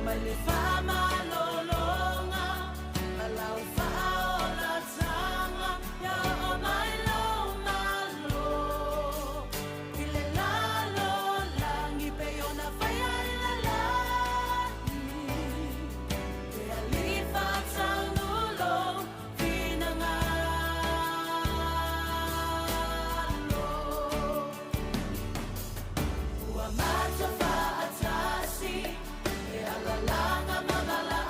Mai le faamalologa ma lau faaolataga, ia oo mai lou Malo i le lalolagi pei ona faia i le lagi. E Alii faataunu lou finagalo. Ua matou faatasi e alalaga ma valaauina.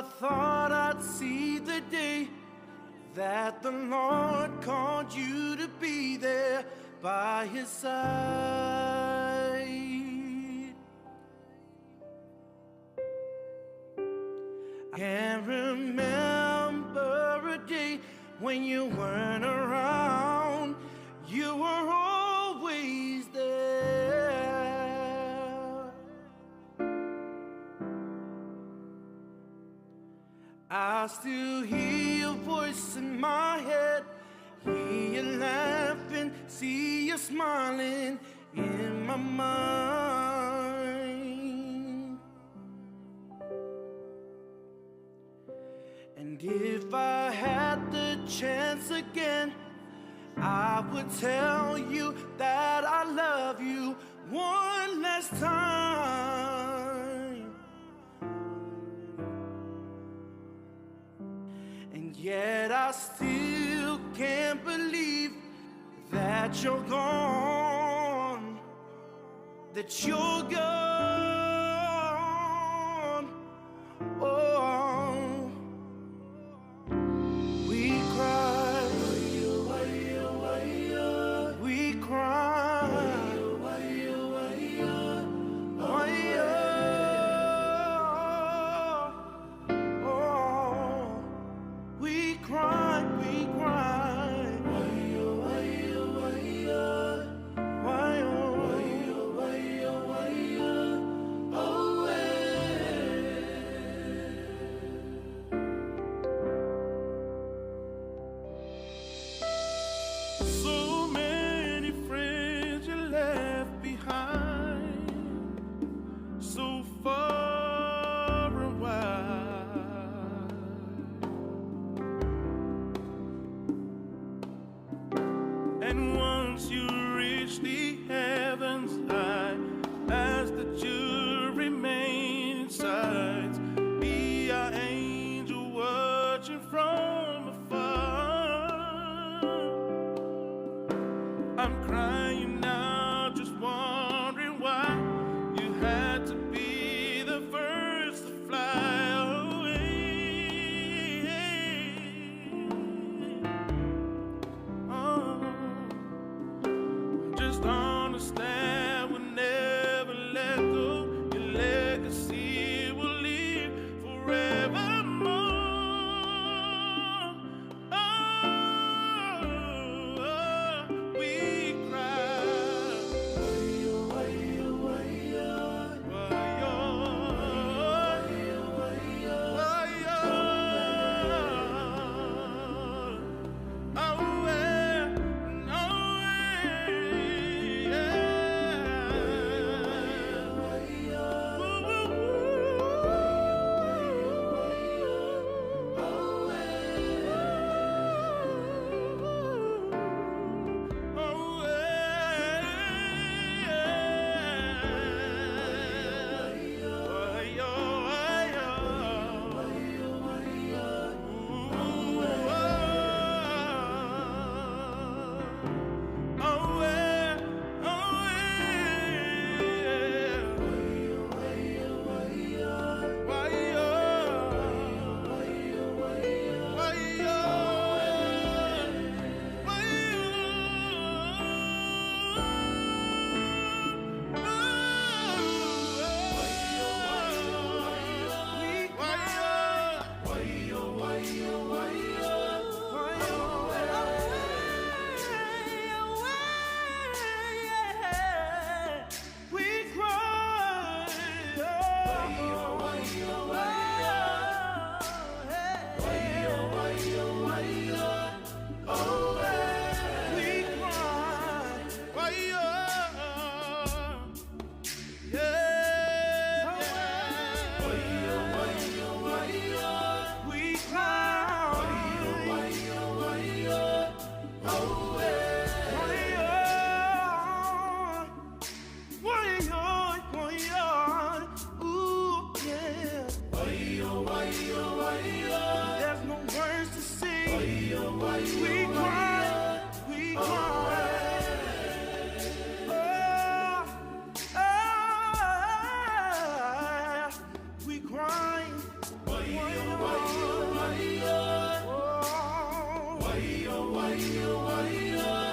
thought I'd see the day that the Lord called you to be there by his side. I can't remember a day when you weren't around. You were always there. I still hear your voice in my head, hear you laughing, see you smiling in my mind. And if I had the chance again, I would tell you that I love you one last time. And yet I still can't believe that you're gone, that you're gone. Oh, we cry, we cry, oh, we cry, we cry. Why, oh, So many friends you left behind, so far and wide. And once you reach the heavens high, ask that you remain inside. Be our angel watching from afar. I'm crying now, just wondering why you had to be the first to fly away. Oh, just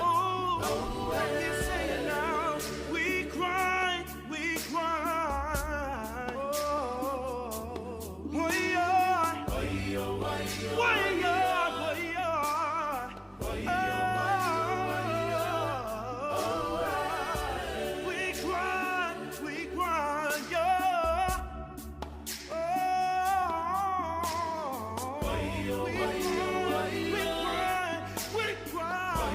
Oh, let me say it now. We cry, we cry. Oh, we are, we are, we are, we are. Oh, we cry, yeah. Oh, we cry, we cry, we cry.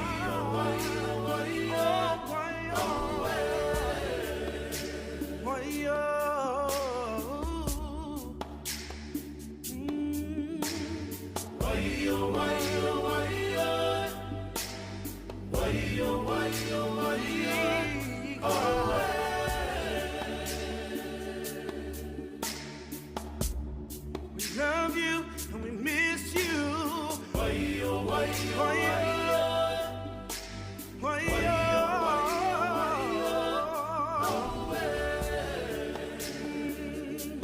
Oh, why, oh, why, oh. We love you and we miss you. Why, oh, why, oh.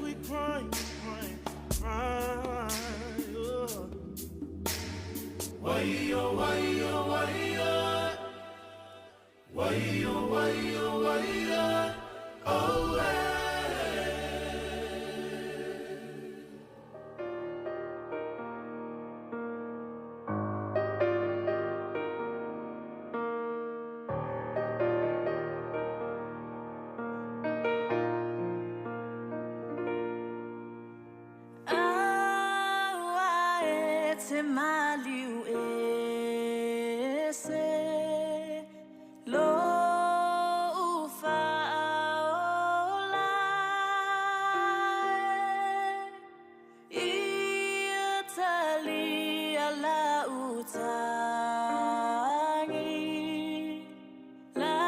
We cry, cry, cry. Oh. Aua e te maliu ese lo faaola ia talia la utagi la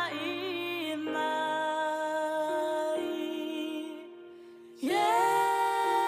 ai mai. Yesu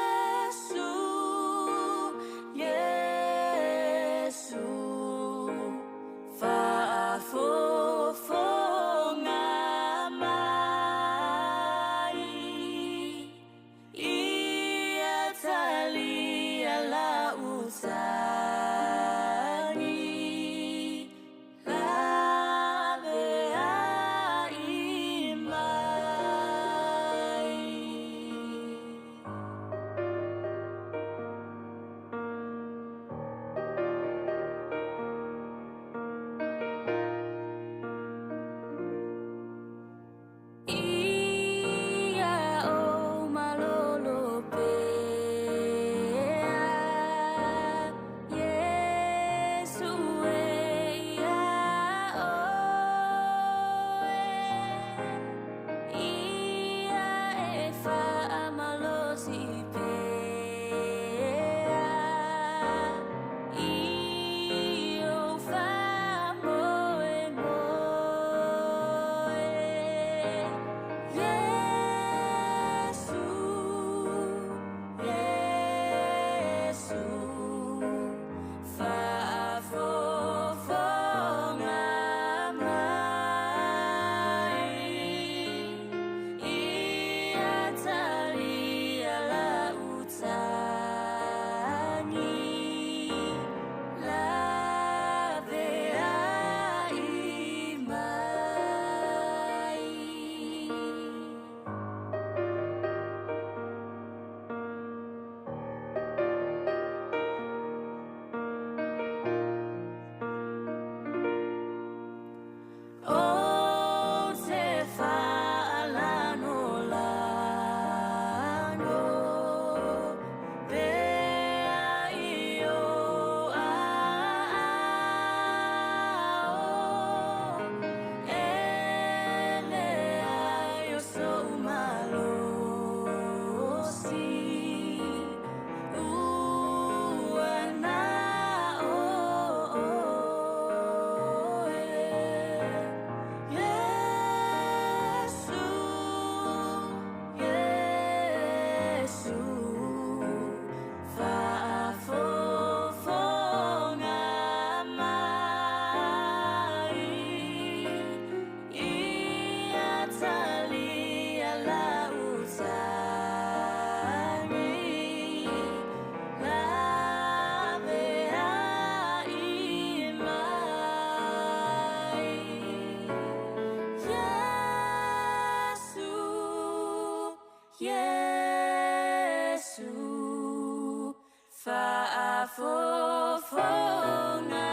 Faafofoga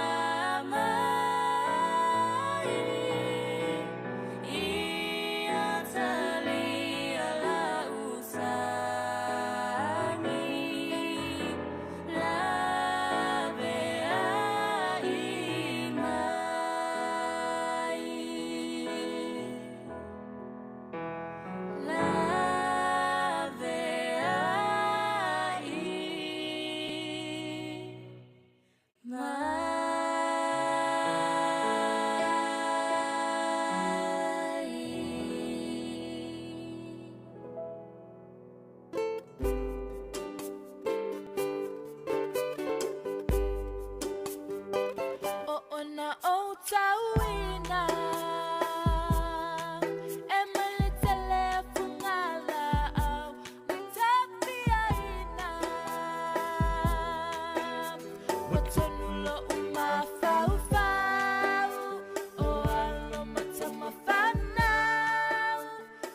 mai ia talia lau sagi laveai mai. Laveai mai. O ona o tauina e mai le tele fungala au na tapiaina. Wa tonu lo umafaufau o alo matamafanau.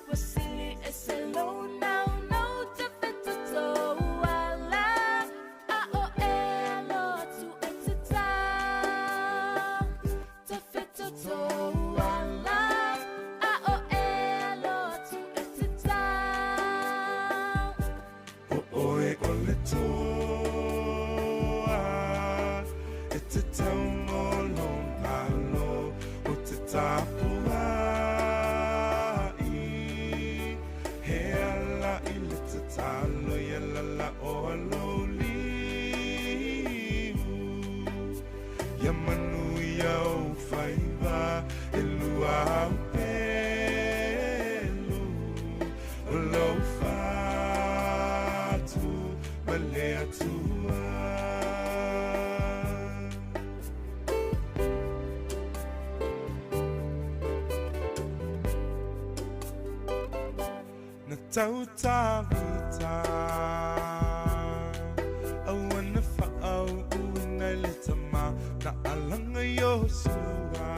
Wa sili e se lonau nau te fetoto ala a o e alo atu e te tau. Te fetoto ala a o e alo atu e te tau. O oe o le toa, e te taumolo malo o te tapuai. He ala i le tatalo ia lala o alo liu. Ia manu ia o whaiva e lua au pelu. O lau whatu ma le atua. Na tautavita au na whaau uinga i le tama na alanga i o sua.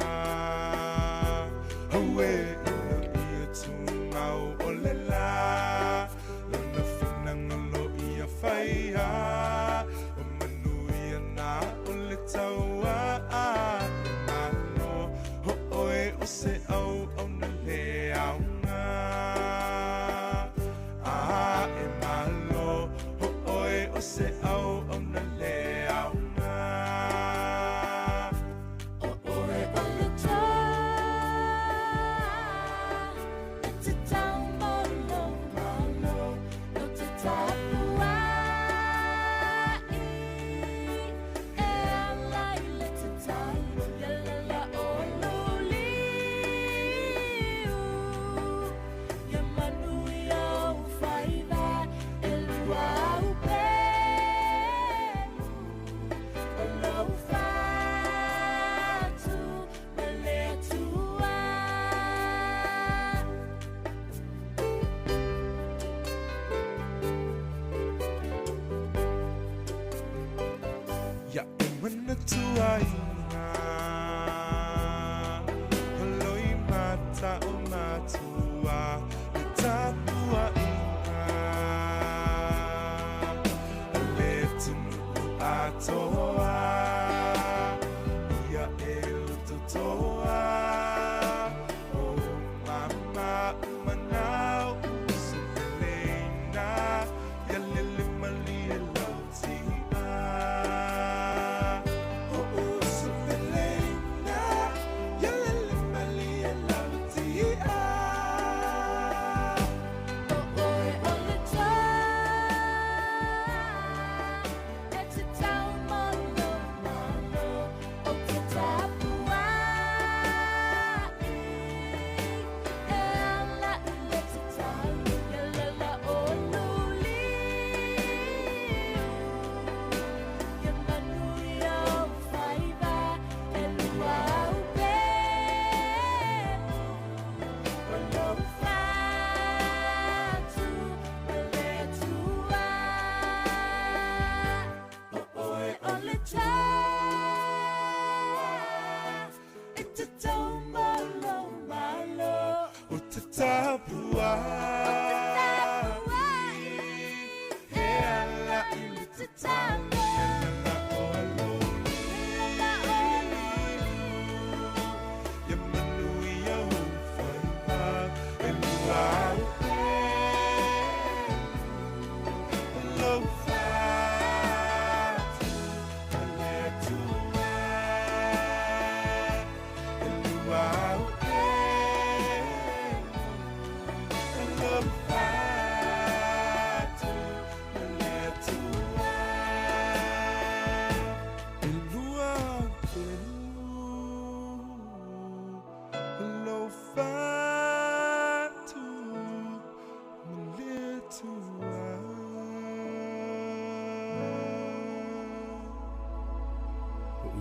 Aue ina ia tungau o le la lana finangalo ia whaia. O manu ia na o le taua a malo. Ho oe o se au au na le aunga. A e malo, ho oe o se au au na le aunga. O oe o le toa e te taumolo malo no te tapuai. E ala i le tatalo ia lala o lou liu. Ia manu ia ou faiva e lua au pelu. O lau fatu ma le atua. Ia e manatua ina Holoi mata o matua le tapua ina. Le tunu atoa ia e lutotoa. O mama umanau usupeleina ia lele malie lau tia. O usupeleina ia lele malie lau tia. O oe o le toa e te taumolo malo o te tapuai. E ala i le tatalo ia lala o lou liu. Ia manu ia ou faiva e lua au pelu. O lau fatu ma le atua. O oe o le toa e te taumolo malo O te tapuai. o te tapuai. He ala i le tatalo ia lala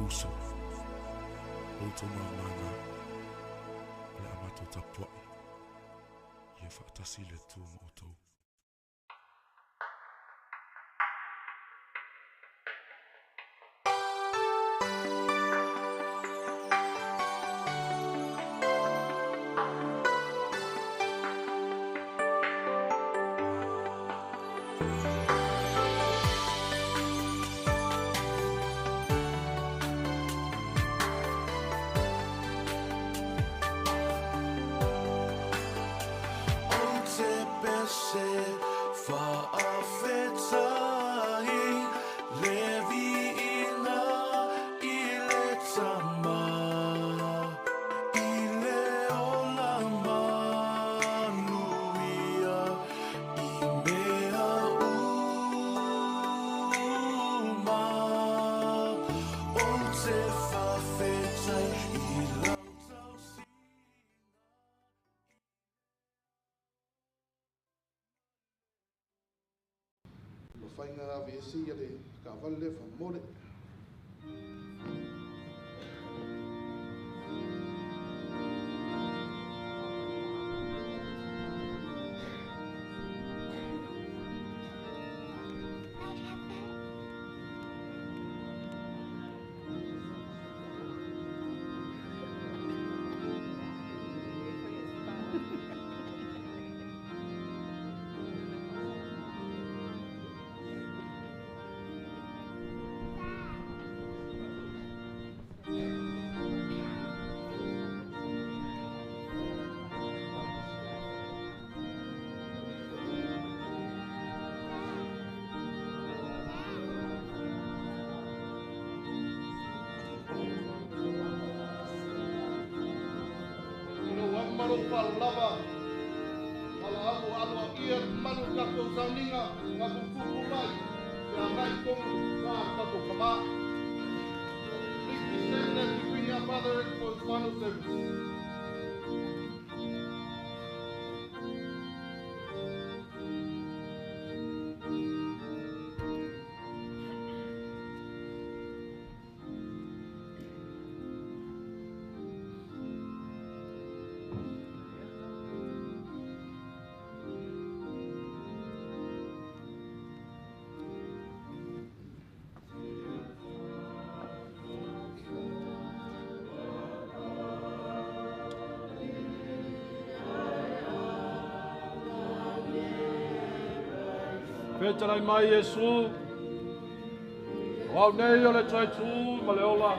uso, o outou māmā na, o le a matou tapua'i, ia faatasi le Atua ma outou. Mafai ona aveese ia le taavale lea faamolemole. Lava ala alo ia manu tatou sauniga tatou tupu mai te agai tonu sa tatou kama. Please be standing as we bring our brother in for his final service. Fetalai mai Iesu, o au nei o le taitu ma le ola.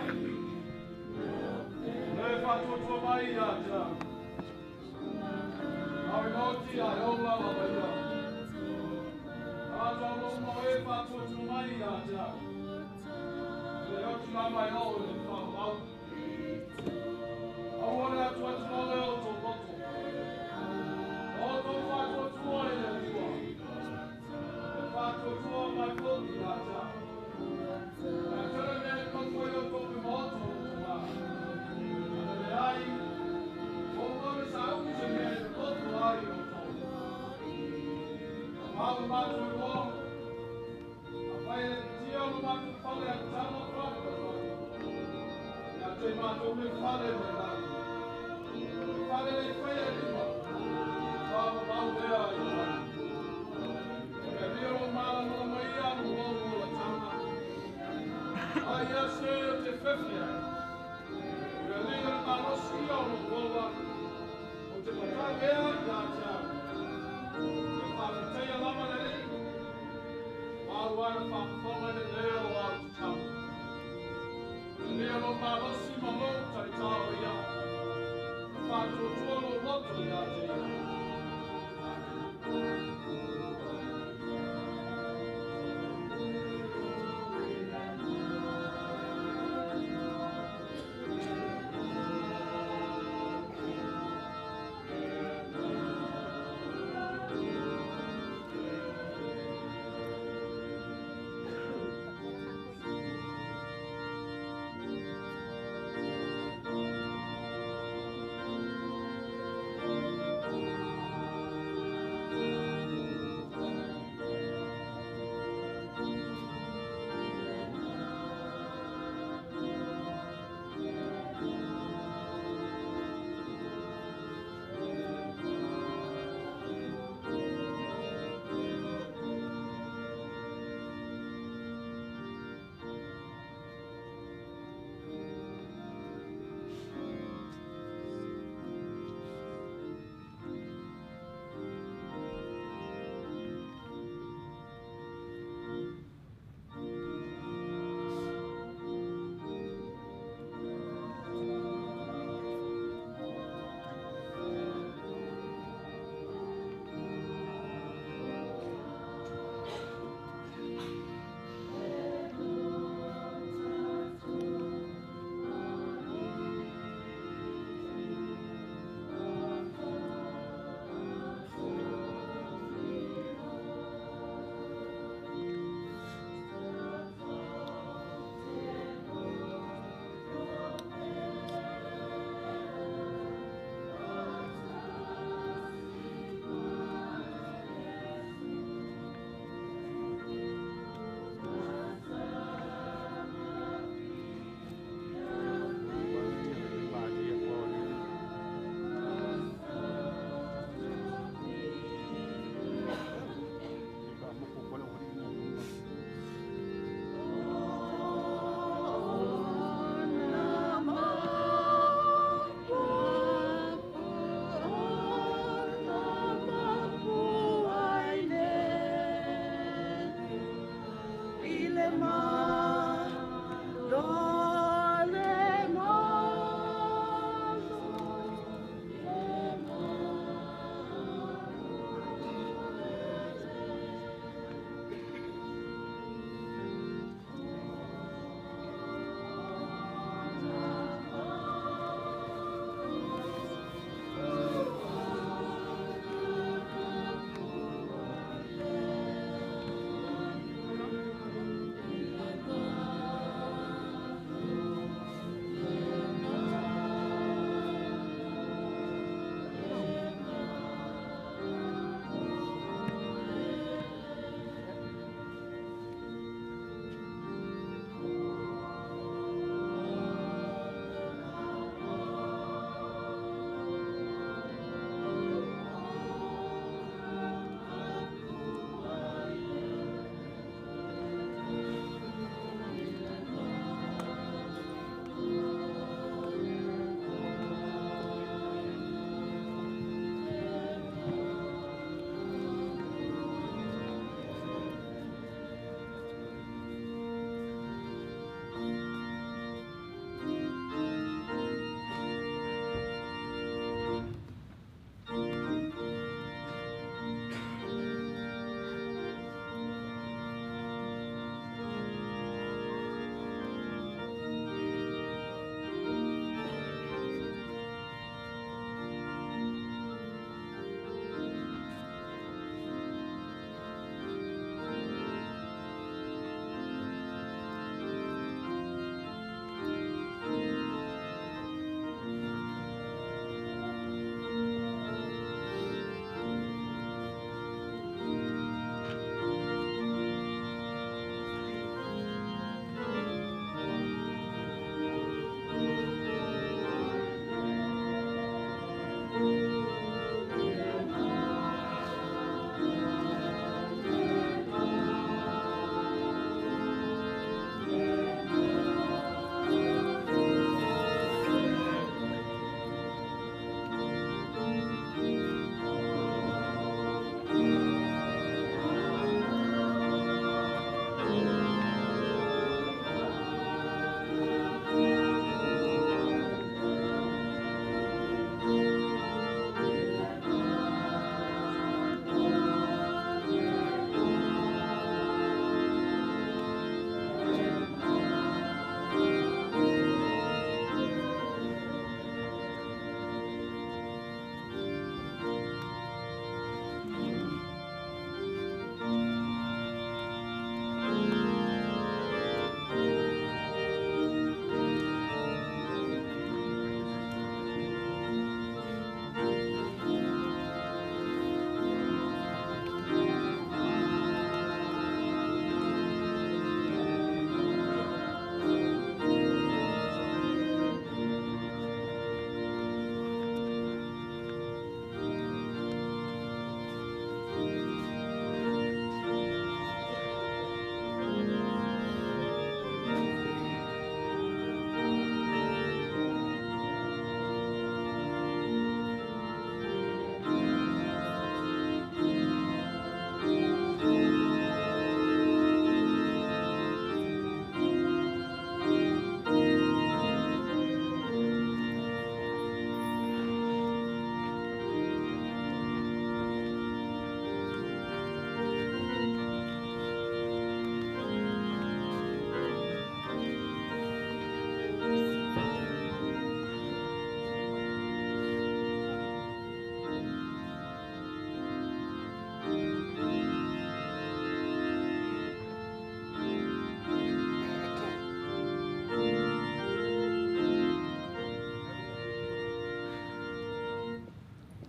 Le whātuatua mai ia te au. Au e mauti a e ola lava ia. A tau mo e whātuatua mai ia te au. Le oti mai mai o le whakamau. Au ore atu atu le o tō loto. O tō whātuatua i le tua. Whātuatua mai kōti ia te au. Nā tere mea koutou i o tōku moto o tō wā. Ana le ai, o ngore sa uku se mea i te koto ai o tō. A pāu mātou i roa, a whai e tia o mātou whale a tano whakata whai. Ia te mātou me whale me lai. Me whale le whai e lima. Wā mau lea i whai. Ia rio mala mala mai ia no o la tama. Ai ia se o te whiwhi ai. Ia linga na malosi ia o lo o te matau ea ia te au. Ia whawhiteia lama le li. Māu ana whawhonga le leo o au te tau. Le lea lo malosi ma lou taritao ia. Whātuatua lo loto ia te ia. Amen.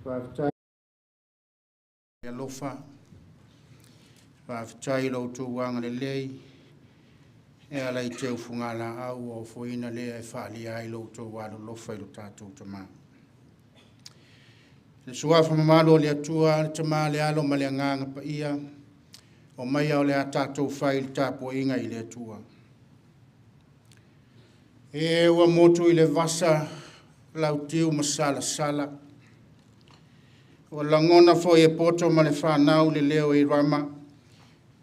Faafetai alofa, faafetai i lo outou agalelei e ala i teufugalaau ua ofoina lea e faaalia ai lo outou alolofa i lo tatou Tama. Le suafa mamalu o le Atua, le Tama, le Alo ma le Agaga Paia, o maia o le a tatou fai i le tapuaiga i le Atua. E ua motu i le vasa lautiu ma salasala, ua lagona foi e poto ma le fanau le leo i Rama,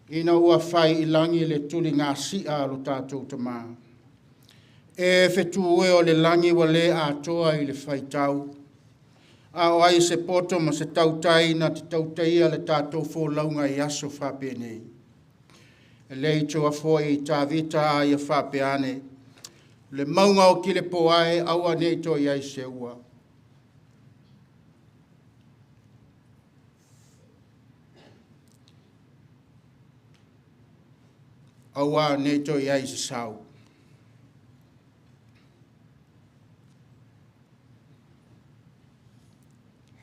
Ina ua fai i lagi le tuligasi'a a lo tatou Tamā. E fetu e o le lagi ua lē atoa i le faitau, a o ai se poto ma se tautai na te tautaia le tatou folauga i aso faapenei? E leitioa foi Tavita a ia faapea ane, “Le mauga o Kilepoa e, aua ne i toe i ai se ua.” Aua ne i toe i ai se sau.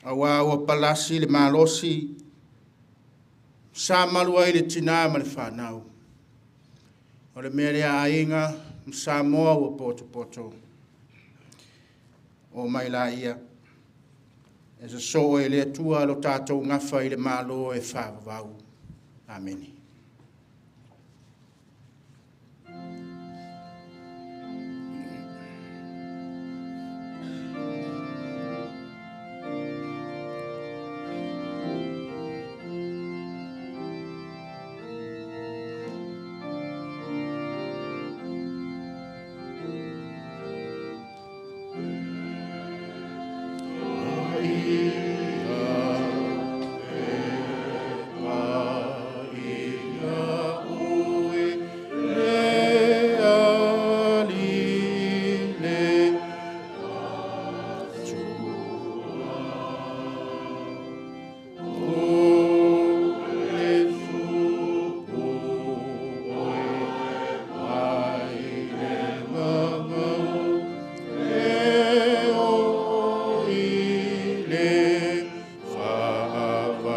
Auā ua palasi le malosi, sa malu ai le tinā ma le fanau. O le mea lea aiga ma Samoa ua potopoto, omai laia e sosoo e le Atua lo tatou gafa i le Malo e faavavau. Amene. Le Alii le O le tupu oe mai le vavau e oo i le faavavau.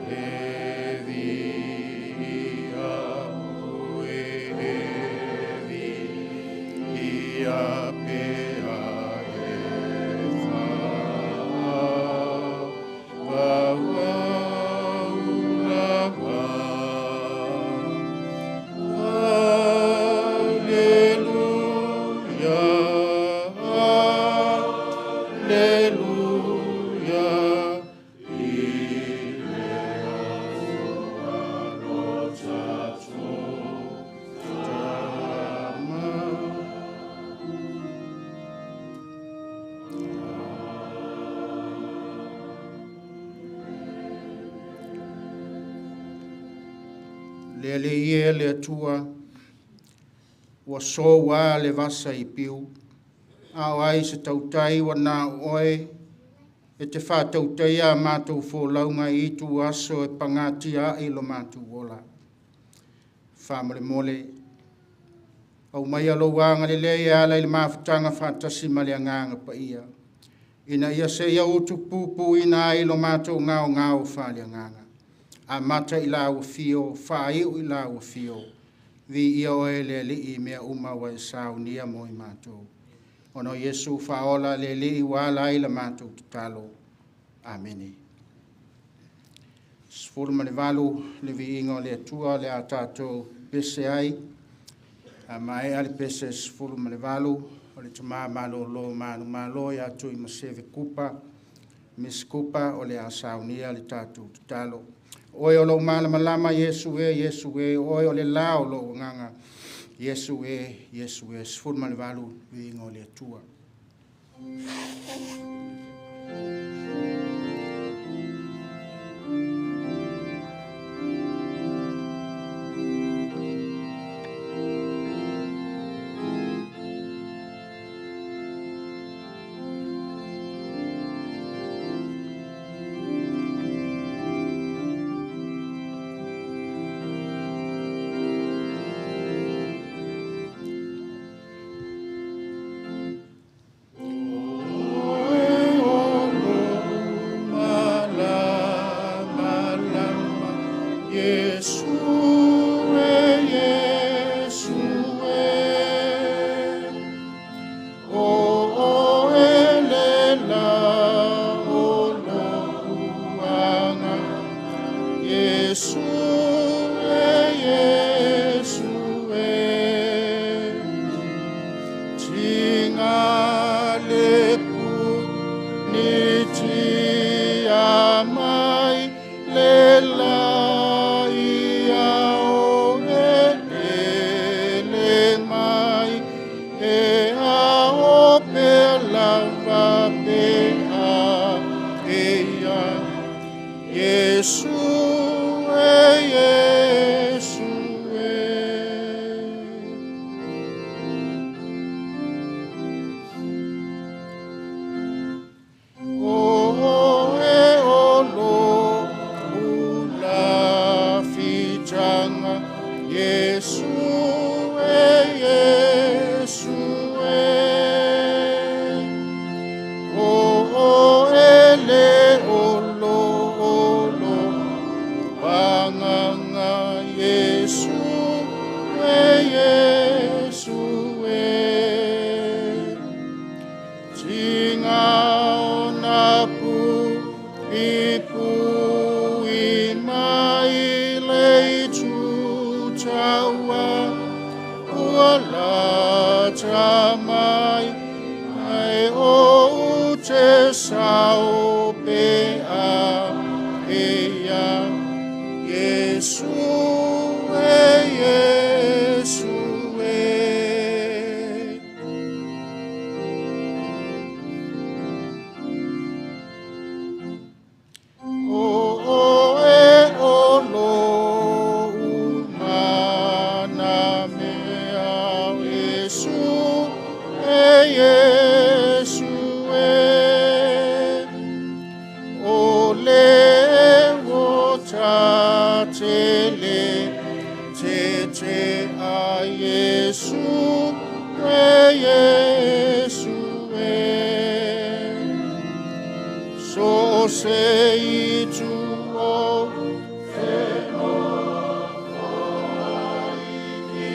E viia oe, e viia pea e faavavau lava. Aleluia, Aleluia, i le Atua lo tatou Tama. Le Alii e le Atua, ua soua le vasa i piu, a o ai se tautai ua na o oe e te faatautaia a matou folauga i itu aso e pagatia ai lo matou ola. Faamolemole, aumaia lou agalelei e ala i le mafutaga faatasi ma le Agaga Paia, ina ia seia utupupuina ai lo matou gaogao faaleagaga. Amata i lau afio, faaiu i lau afio. Viia oe le Alii i mea uma ua e saunia mo i matou. Ona o Iesu Faaola le Alii ua ala ai la matou tatalo. Amene. 18 le viiga o le Atua o le a tatou pese ai. A maea le pese 18, o le tama malolo manumalo ia Tuimaseve Kupa, Miss Kupa o le a saunia le tatou tatalo. Oe o lou malamalama Iesu e, Iesu e, oe o le la o lou agaga, Iesu e, Iesu e. 18 viiga o le Atua. Oe o lou malamalama, Iesu e, Iesu e. O oe le la o lou agaga, Iesu e, Iesu e. Tinga le pu ni tia mai Iesu e, Iesu e. O o ele o lo o lo panganga Iesu e, Iesu e. Tinga ona pu i pu i mai le itu taua ua la ta mai ai o te sao pe a e ia Iesu e, Iesu e. O o e o lo umana mea Iesu e, Iesu e. O le o ta te le te te a Iesu e, Iesu e. So se i tu o te no i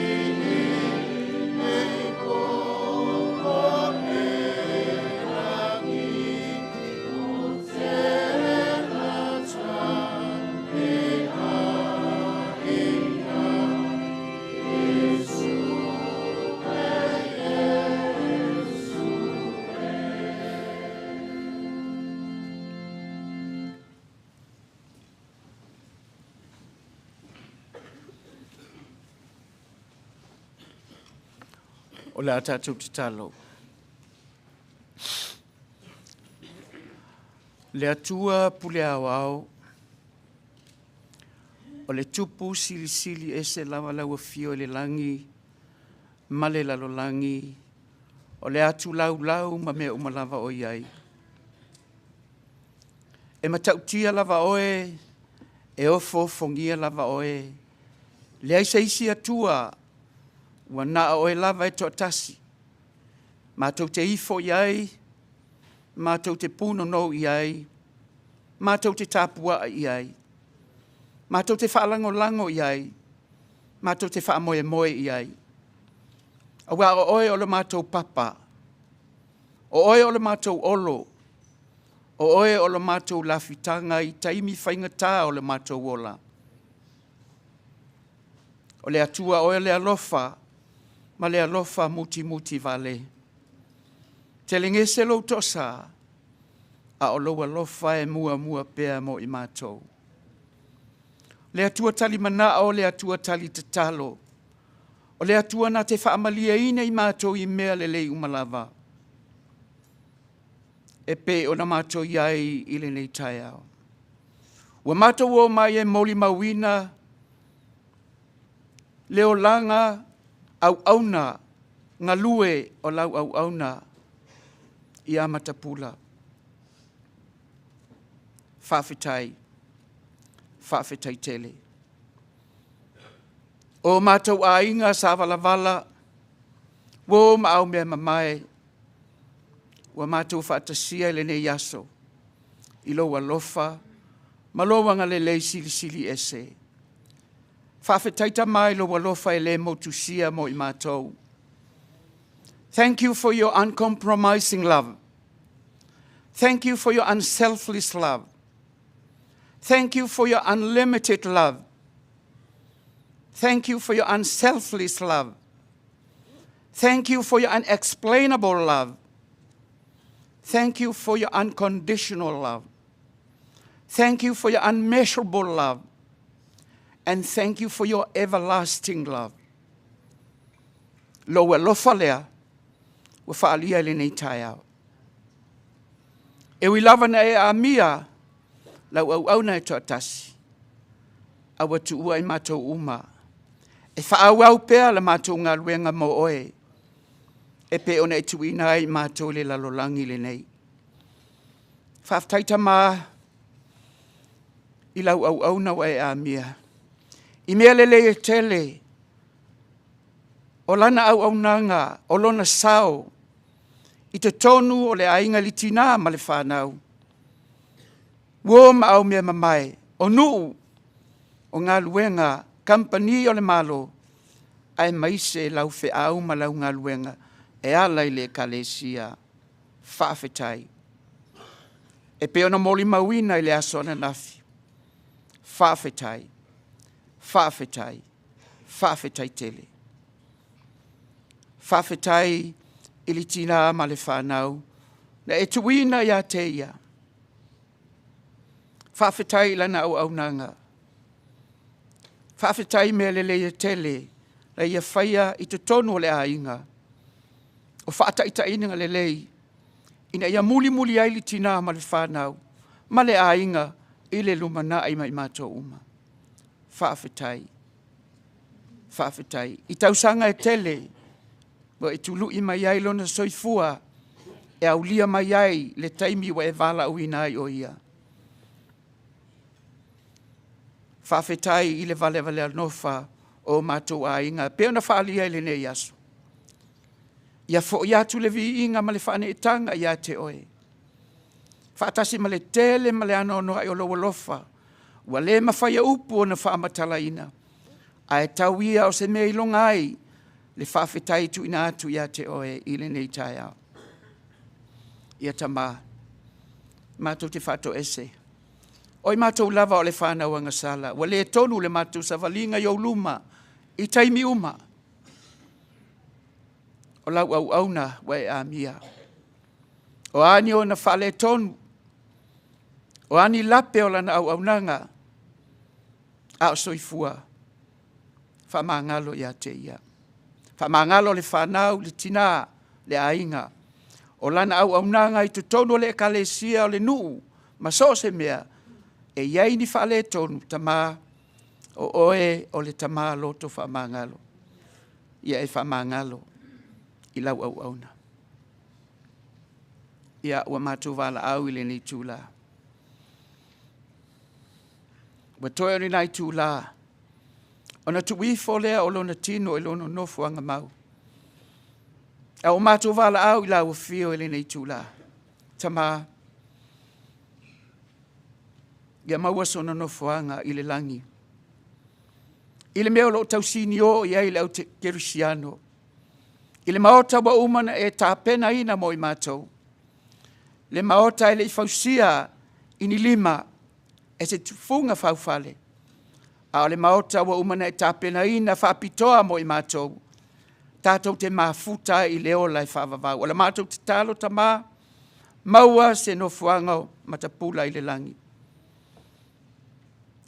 nei po o e rangi o te rata e a e a Iesu e, Iesu e. O le a tatou tatalo. Le Atua pule ao ao, o le tupu silisili ese lava lau afio i le lagi ma le lalolagi, o le atu laulau ma mea uma lava o i ai. E matautia lava oe, e ofoofogia lava oe, leai se isi Atua, ua na o oe lava e toatasi. Matou te ifo i ai, matou te punonou i ai, matou te tapuaa i ai, matou te faalagolago i ai, matou te faamoemoe i ai. Auā o oe o le matou papa, o oe o le matou olo, o oe o le matou lafitaga i taimi faigata o le matou ola. O le Atua oe o le alofa, ma le alofa mutimuti vale. Telegese lou toasā, a o lou alofa e muamua pea mo i matou. Le Atua tali manao, le Atua tali tatalo, o le Atua na te faamalieina i matou i mea lelei uma lava. E pe ona matou i ai i lenei taeao. Ua matou o mai e molimauina le olaga auauna galue o lau auauna ia Matapula. Faafetai, faafetai tele. O matou aiga sa valavala, ua o ma au mea mamae, ua matou faatasia i lenei aso, i lou alofa ma lou agalelei silisili ese. Faafetai Tama i lou alofa e le motusia mo i matou. Thank you for your uncompromising love. Thank you for your unselfless love. Thank you for your unlimited love. Thank you for your unselfless love. Thank you for your unexplainable love. Thank you for your unconditional love. Thank you for your unmeasurable love. And thank you for your everlasting love. Lou alofa lea, ua faalia i lenei taeao. E ui lava na e amia, lau auauna e toatasi, a ua tuua i matou uma. E faaauau pea le matou galuega mo oe, e pe ona e tuuina ai matou i le lalolagi lenei. Faafetai Tama i lau auauna ua e amia. I mea lelei e tele. O lana auaunaga, o lona sao, i totonu o le aiga i le tinā ma le fanau. Uo ma au mea mamae, o nuu, o galuega, kamupani o le Malo, aemaise lau feau ma lau galuega e ala i le Ekalesia. Faafetai. E pei ona molimauina i le aso ananafi, faafetai, faafetai, faafetai tele. Faafetai i le tina ma le fanau na e tuuina ia te ia. Faafetai i lana auaunaga. Faafetai i mea lelei e tele na ia faia i totonu o le aiga. O faataitaiga lelei ina ia mulimuli ai le tina ma le fanau ma le aiga i le lumanai ma i matou uma. Faafetai, faafetai. I tausaga e tele ua e tului mai ai lona soifua e aulia mai ai le taimi ua e valaauina ai o ia. Faafetai i le valevale alofa o matou aiga e pei ona faaalia i lenei aso. Ia foi atu le viiga ma le faaneetaga ia te Oe, faatasi ma le tele ma le anoanoai o lou alofa ua le mafai e upu ona faamatalaina, ae tau ia o se mea e iloga ai le faafetai e tuuina atu ia te Oe i lenei taeao. Ia Tama, matou te faatoese, o i matou lava o le fanau agasala, ua le tonu le matou savaliga i ou luma i taimi uma. O lau auauna ua e amia. O a ni ona faaletonu, o a ni lape o lana auaunaga, a o soifua, faamagalo ia te ia. Faamagalo le fanau, le tina, le aiga, o lana auaunaga i totonu o le Ekalesia, o le nuu, ma so o se mea, e i ai ni faaletonu, Tama, o Oe o le Tama loto faamagalo. Ia e faamagalo i lau auauna. Ia, ua matou valaau i lenei itula, ua toe o ni nai itula ona tuu ifo lea o lona tino i lona nofoaga mau. A ua matou valaau i lau afio i lenei itula, Tama, ia maua sona nofoaga i le lagi, i le mea o lo o tausinio i ai le au kerisiano, i le maota ua uma ona e tapenaina mo i matou, le maota e le i fausia i ni lima e se tufuga faufale, a o le maota ua uma ona e tapenaina faapitoa mo i matou, tatou te mafuta ai i le ola e faavavau. O le matou tatalo, Tama, maua se nofoaga matapula i le lagi.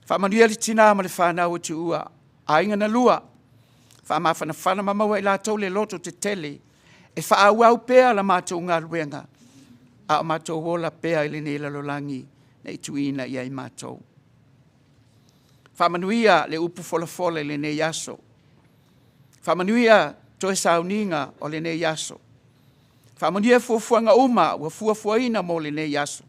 Faamanuia le tina ma le fanau ua tuua, aiga na lua, faamafanafana ma maua e i latou le loto tetele e faaauau pea la matou galuega a o matou ola pea i lenei lalolagi na e tuuina i ai matou. Faamanuia le upu folafola i lenei aso, faamanuia toe sauniga o lenei aso, faamanuia fuafuaga uma ua fuafuaina mo lenei aso.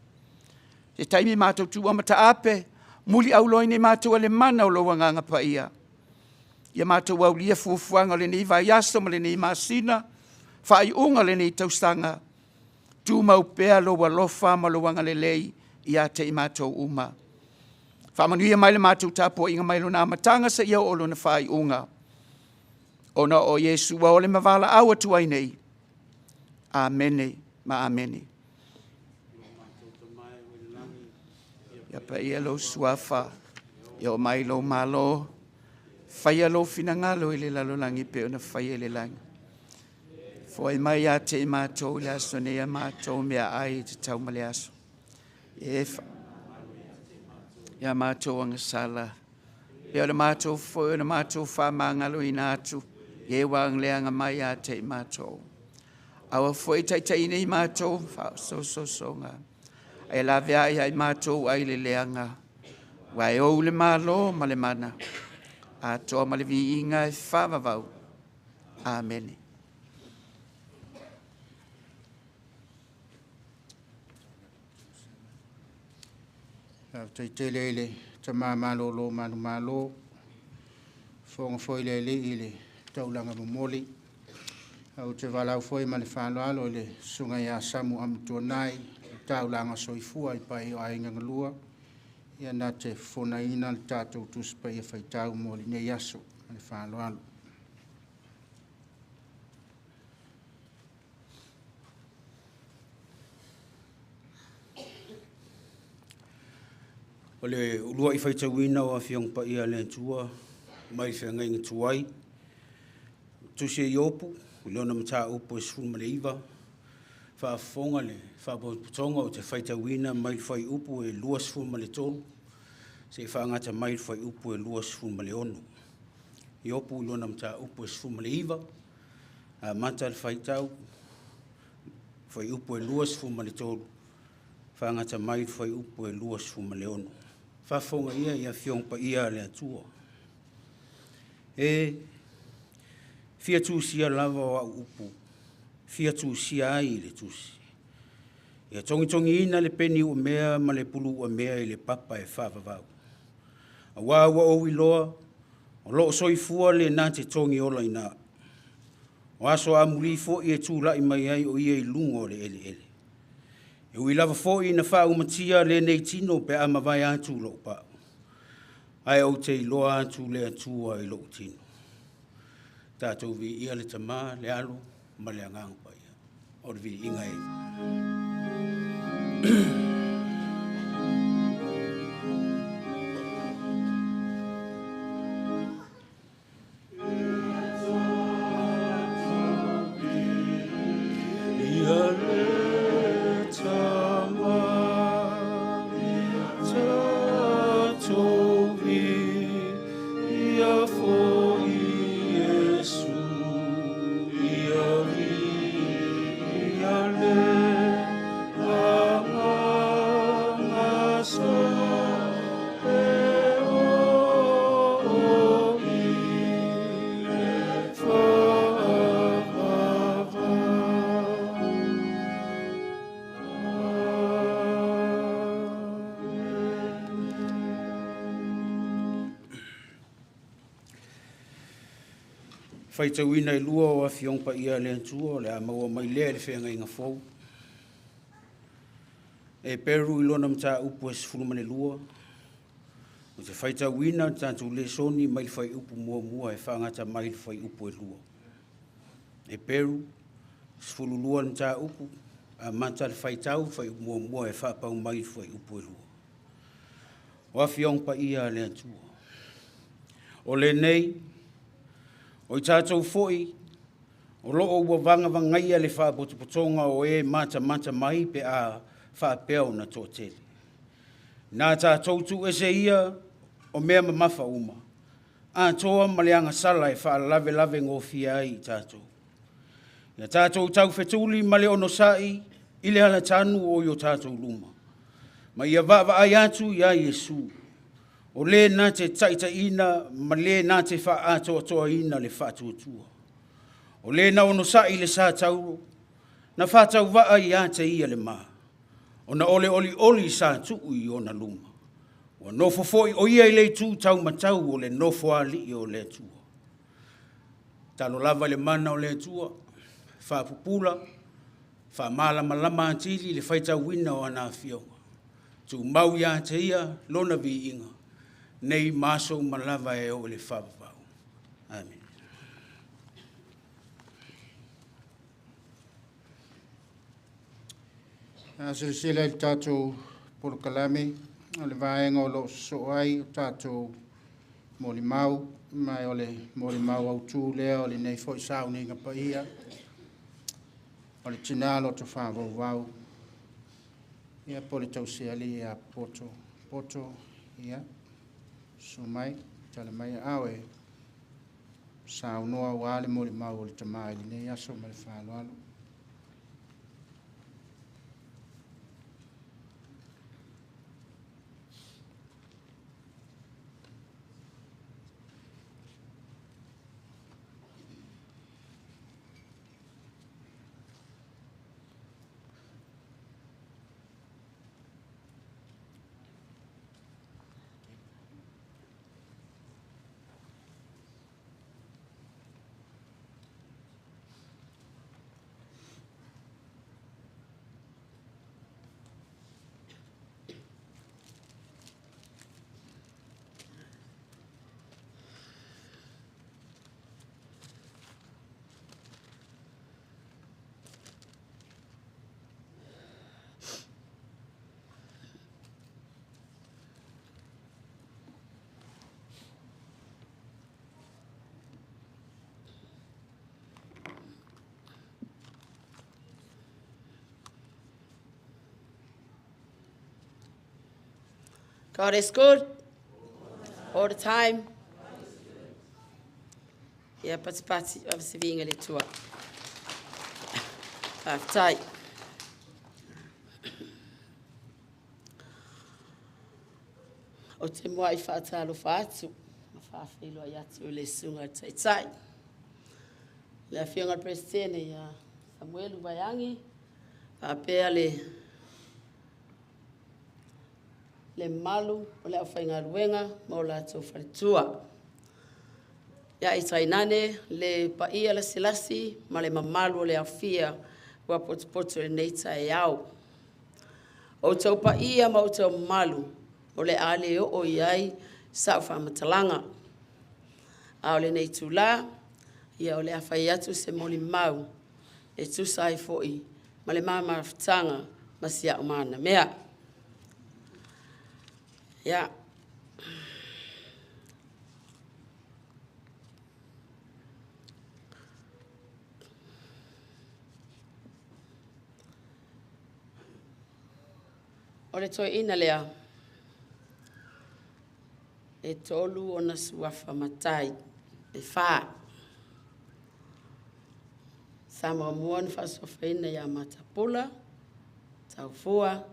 Se taimi matou tuua mataape, muliauloaina i matou e le mana o lou Agaga Paia, ia matou aulia fuafuaga o lenei vaiaso ma lenei masina, faaiuga o lenei tausaga, tumau pea lou alofa ma lou agalelei ia te i matou uma. Faamanuia mai le matou tapuaiga mai lona amataga seia oo i lona faaiuga, ona o Iesu ua ole ma valaau atu ai nei. Amene ma amene. Ia paia lou Suafa, ia oo mai lou Malo, faia lou finagalo i le lalolagi e pei ona faia i le lagi. Foai mai ia te i matou i le aso nei a matou meaai e tatau ma le aso. E ia matou agasala, pei o le matou foi o le matou faamagaloina atu i e ua leaga mai ia te i matou. Aua foi ne i taitaiina i matou i faasososoga, ae laveai ia i matou ai le leaga, aua e ou le Malo ma le mana, atoa ma le viiga e faavavau. Amene. Faafetai tele i le tama malolo manumalo, fofoga foi o le alii i le taulaga momoli. Ou te valaau foi ma le faaaloalo i le susuga ia Samu Amituanai, le taulaga soifua i paia o aiga galua, ia na te fofonaina le tatou Tusi Paia faitau mo lenei aso ma le faaaloalo. O le uluai faitauina o Afioga Paia a le Atua mai le feagaiga tuai, Tusi e Iopu, i lona mataupu e 19, faafofoga le faapotopotoga ou te faitauina mai le fuaiupu e 23 seia faagata mai le fuaiupu e 26. Iopu i lona mataupu e 19, amata le faitau, fuaiupu e 23, faagata mai le fuaiupu e 26. Faafofoga ia i Afioga Paia a le Atua. E fia tusia lava o au upu, fia tusia ai i le tusi. Ia togitogiina le peni uamea ma le pulu uamea i le papa e faavavau. Auā ua ou iloa, o loo soifua le na te togiola ina. O aso amuli foi e tulai mai ai o ia i luga o le eleele. E ui lava foi ina faaumatia lenei tino pe a mavae atu lou pau, ae ou te iloa atu le Atua i lou tino. Tatou viia le Tama, le Alo ma le Agaga Paia. O le viiga e. Ia le Tama, tatou ia foi Iesu, ia viia le Agaga sa e o i le faavavau. Faitauina e lua o Afioga Paia a le Atua o le a maua mai lea i le feagaiga fou. E Peru i lona mataupu e 12, o te faitauina le tatou lesoni mai le fuaiupu muamua e faagata mai le fuaiupu e 2. E Peru, 12 le mataupu, amata le faitau, fuaiupu muamua e faapau mai le fuaiupu e 2. O Afioga Paia a le Atua. O lenei, o i tatou foi, o loo ua vagavagaia le faapotopotoga o e matamata mai pe a faapea ona toatele. Na tatou tuuese ia o mea mamafa uma, atoa ma le agasala e faalavelave gofie ai i tatou. Ia tatou taufetuli ma le onosai i le alatanu o i o tatou luma, ma ia vaavaai atu ia Iesu, o le na te taitaiina ma le na te faaatoatoaina le faatuatua. O le na onosai le sa tauro, na faatauvaa ia te ia le ma, ona o le olioli sa tuu i ona luma. Ua nofo foi o ia i le itu taumatau o le nofoalii o le Atua. Talo lava i le mana o le Atua, faapupula, faamalamalama atili le faitauina o ana afioga. Tumau ia te ia lona viiga, nei ma aso uma lava e oo i le faavavau. Amen. A silasila i le tatou polokalame, o le vaega o lo o sosoo ai o tatou molimau, ma o le molimau autu lea o lenei foi sauniga paia, o le tina loto faavauvau, ia po o le tausialii ia Poto. Poto, ia, susu mai, tala mai aao e saunoa aua le molimau o le tama i lenei aso ma le faaaloalo. God is good all the time. Ia patipati o se viiga i le Atua. Faafetai. Ou te muai faatalofa atu ma faafeiloai atu i le Susuga i le Taitai, le Afioga i le Peresetene ia Samuelu Vaeagi, faapea le mamalu o le aufaigaluega ma o latou faletua. Ia ae tainane le paia lasilasi ma le mamalu o le aofia ua potopoto i lenei taeao. O outou paia ma outou mamalu o le a le oo i ai sau faamatalaga. A o lenei itula, ia o le a fai atu se molimau e tusa ai foi ma le ma mafutaga ma si au manamea. Ia, o le toeaina lea, e 3 ona suafa matai, e 4. Sa muamua ona faasuafaina ia Matapula, Taufua,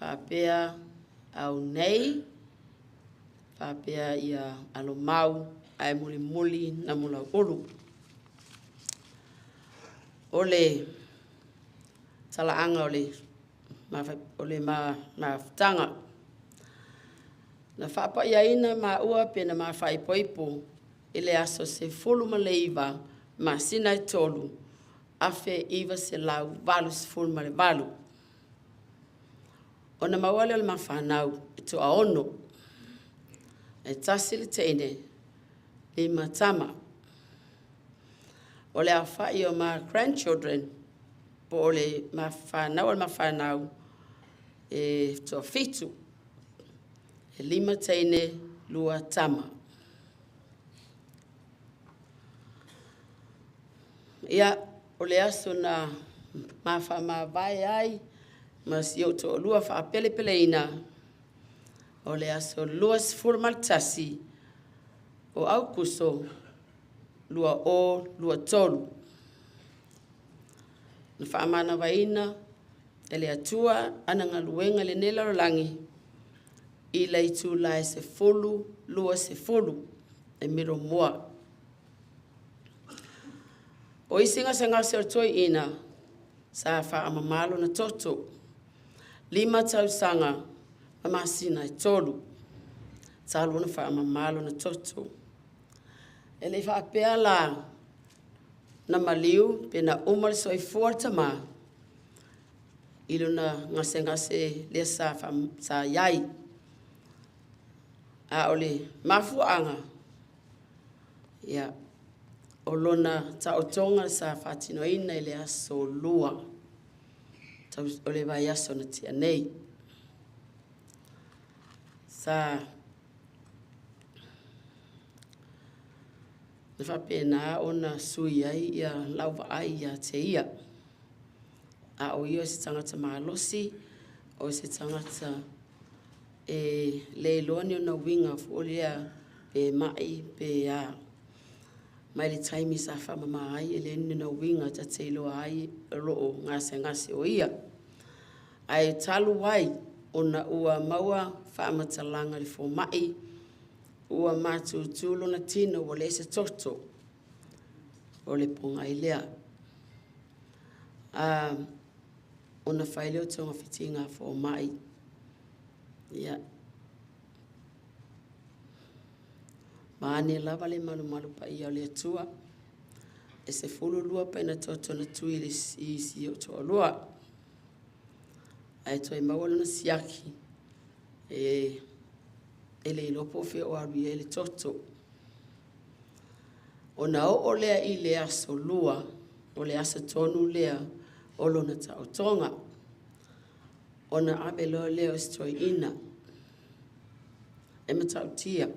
faapea Aunei, faapea ia Alomau, ae mulimuli Namulauulu. O le talaaga o le mafutaga. Na faapaiaina maua pe na mafaaipoipo i le aso 19 masina e 3, 1988. Ona maua lea o le mafanau e toaono, e 1 le teine, 5 tama. O le aofai o ma grandchildren, po o le mafanau o le mafanau, e toafitu, e 5 teine, 2 tama. Ia, o le aso na mafaamavae ai ma si ou toalua faapelepeleina, o le aso 21 o Aukuso 2023. Na faamanavaina e le Atua ana galuega i lenei lalolagi i le itula e 10:20 e milomoa. O isi gasegase o le toeaina sa faamama lona toto, 5 tausaga ma masina e 3, talu ona faamama lona toto. E le faapea la na maliu pe na uma le soifua le tama i lona gasegase lea sa iai. A o le mafuaaga, ia, o lona taotoga sa faatinoina i le aso 2 o le vaiaso na tea nei. Sa na faapena ona sui ai ia lau vaai ia te ia. A o ia o se tagata malosi, o se tagata e le iloa ni ona uiga foi lea pe mai pe a. Mai le taimi sa faamama ai e leai ni ona uiga ta te iloa ai o lo o gasegase o ia. Ae talu ai ona ua maua faamatalaga i le fomai, ua matutu lona tino ua leai se toto, o le pogai lea. Ona fai lea o togafitiga a fomai. Ia, vaeane lava le malumalu paia o le Atua, e 12 paina toto na tui i si ou toalua. Ae toe maua lona siaki, e le iloa po o fea o alu i ai le toto. Ona oo lea i le aso 2, o le aso tonu lea o lona taotoga. Ona ave loa lea o se toeaina e matautia.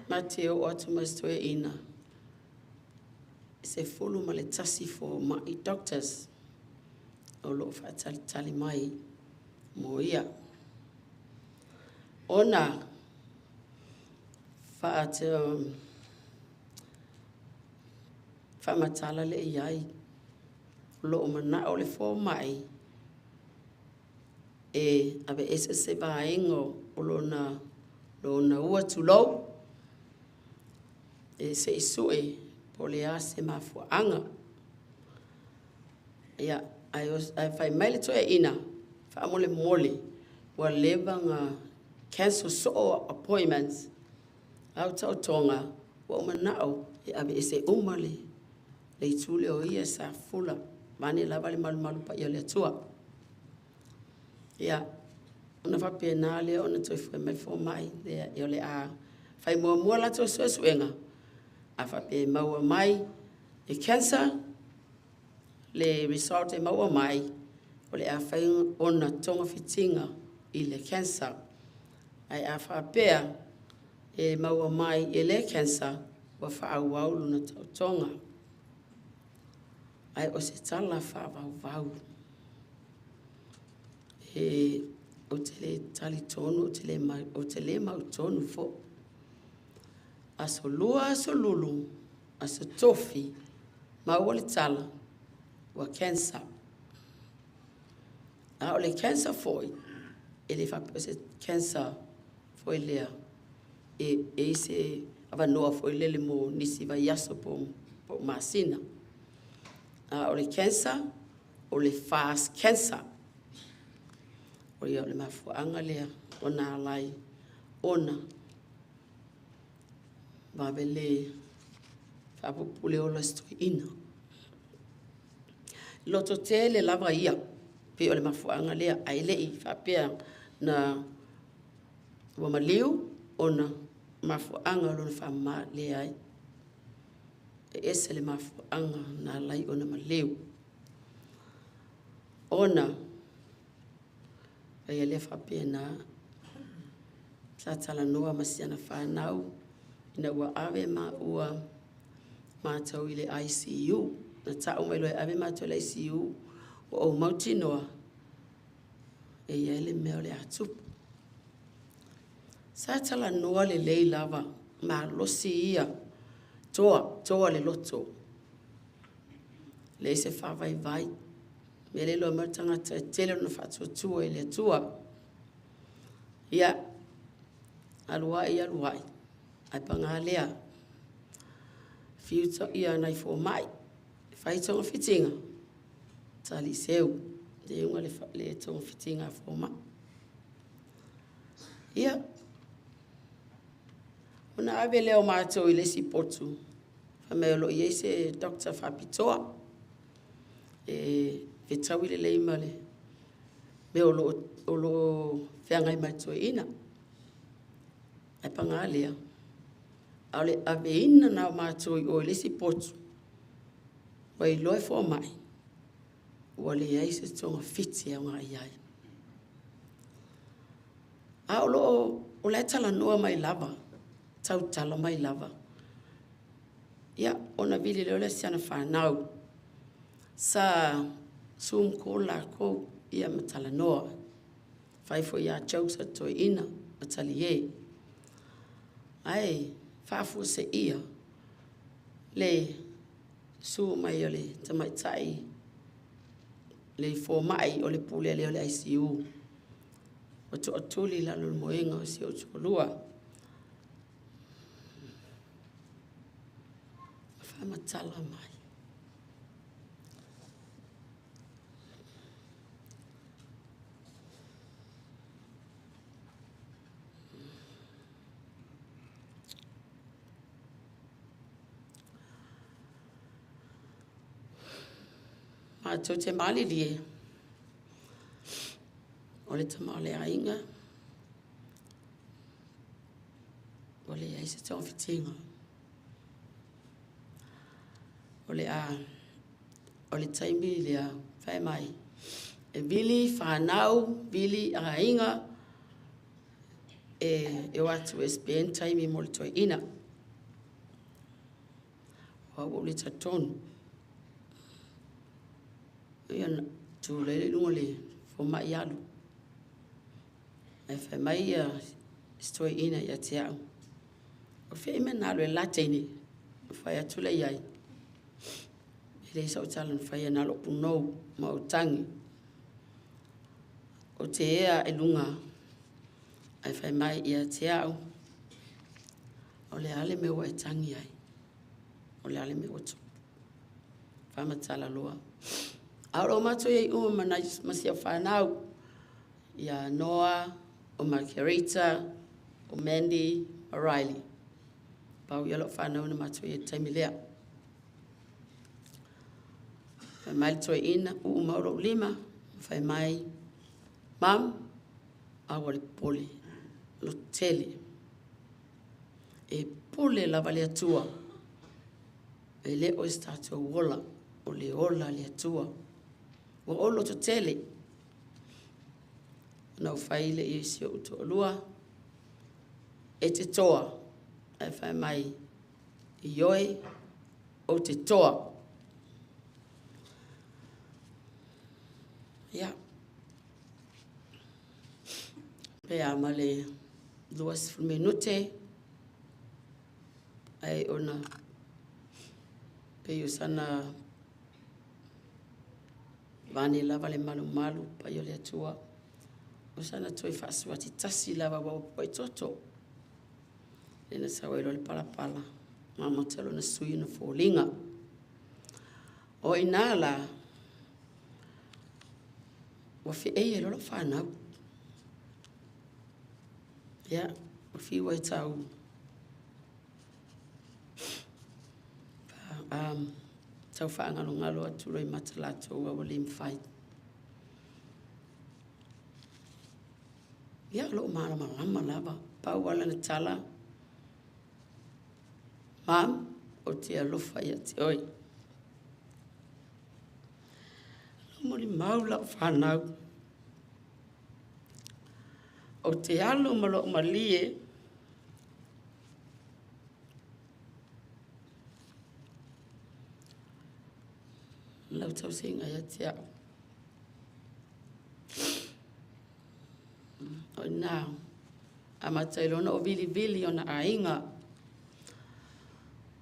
Ma te oo atu ma se toeaina, 11 fomai doctors o lo o faatalitali mai mo ia. Ona faate faamatala lea i ai o loo manao le fomai e aveese se vaega o lona lona ua tulou e se i sue po o le a se mafuaaga. Ia, ae fai mai le toeaina, faamolemole ua leva ona cancel soo appointments au taotoga ua ou manao e aveese uma le itu lea o ia sa fula vaeane lava le malumalu paia o le Atua. Ia, ona faapena lea ona toe fai mai le fomai, o le a fai muamua latou suesuega, a faapea e maua mai e cancer le result e maua mai, o le a fai ona togafitiga i le cancer. Ae a faapea e maua mai e le cancer, ua faaauau lona taotoga. Ae o se tala faavauvau. E ou te le talitonu, ou te le mautonu foi. Aso Lua, aso Lulu, aso Tofi, maua le tala, ua cancer. A o le cancer foi, e le faapea o se cancer foi lea, e i se avanoa foi lele mo nisi vaiaso po o masina. A o le cancer, o le fast cancer. O ia o le mafuaaga lea o na alai ona vave le faapupule ola se toeaina. Loto tele lava ia, pei o le mafuaaga lea, ae le i faapea na ua maliu ona mafuaaga o lona faamama leai. E ese le mafuaaga na alai ona maliu. Ona ia lea faapena, sa talanoa ma si ana fanau ina ua ave maua mātou i le ICU. Na tau mai loa e ave mātou i le ICU, ua ou mautinoa e i ai le mea o le a tupu. Sa talanoa lelei lava, malosi ia, toa le loto. Leai se faavaivai. Mea le iloa mai le tagata e tele ona faatuatua i le Atua. Ia, alu ai, alu ai, ae paga lea, fiu ia nai fomai, fai togafitiga, tali seu, le iuga le togafitiga a fomai. Ia, ona ave lea o mātou i le isi potu, fai mai o lo o i ai se doctor faapitoa, e fetaui lelei ma le mea o lo o feagai ma le toeaina. Ae paga lea, a o le aveina na o mātou i o i le isi potu, ua iloa e fomai, ua leai se togafiti e aoga i ai. A o lo o la e talanoa mai lava, tautala mai lava. Ia, ona vili lea o le siana fanau. Sa Zoom call lākou ia ma talanoa. Fai foi ia jokes a toeaina ma talie. Ae faafuaseia le susu mai o le tamaitai le fomai o le pule lea o le ICU. Ua toatuli i lalo o le moega o si ou toalua. Faamatala mai. Matou te malilie o le tama o le aiga ua leai se togafitiga. O le a o le taimi lea fai mai e vili fanau, vili aiga e o atu e spend taimi mo le toeaina. O au ua ou le talitonu. Ia na tulai lea i luga o le fomai alu. Ae fai mai ia se toeaina ia te au. O fea i mea na alu e la teine? Na fai atu lea i ai. E leai sau tala na faia na o lou punou ma ou tagi. Ou te ea i luga ae fai mai ia te au, o le a le mea ua e tagi ai? O le a le mea ua tupu? Faamatala loa. A o lo o matou i ai uma ma, nai, ma si au fanau, ia Noa, o Margarita, o Mandy, o Riley. Pau ia lau fanau na matou i ai i le taimi lea. Fai mai le toeaina, uu mau lou lima, fai mai, Mum, aua le popole, loto tele. E pule lava le Atua. E le o se tatou ola, o le ola a le Atua. Ua ou loto tele. Na ou fai lea i si ou toalua, e te toa. Ae fai mai, ioe, ou te toa. Ia. Pe a ma le 20 minute ai ona pei o sana vane lava le malumalu pai o le Atua. O sana toe faasuati tasi lava ua popoe toto. Lena sau ai loa le palapala, ma amata lona sui ona foliga. O i ina la, ua feei ai loa lau fanau. Ia, ua fiu ai tau tau faagalogalo atu loa i mata latou a ua le mafai. Ia, o loo malamalama lava. Pau lava lana tala, Mum, ou te alofa ia te oe. Molimau lau fanau. Ou te alu ma lou malie lau tausiga ia te au. O ina, amata ai loa ona ou vilivili o na aiga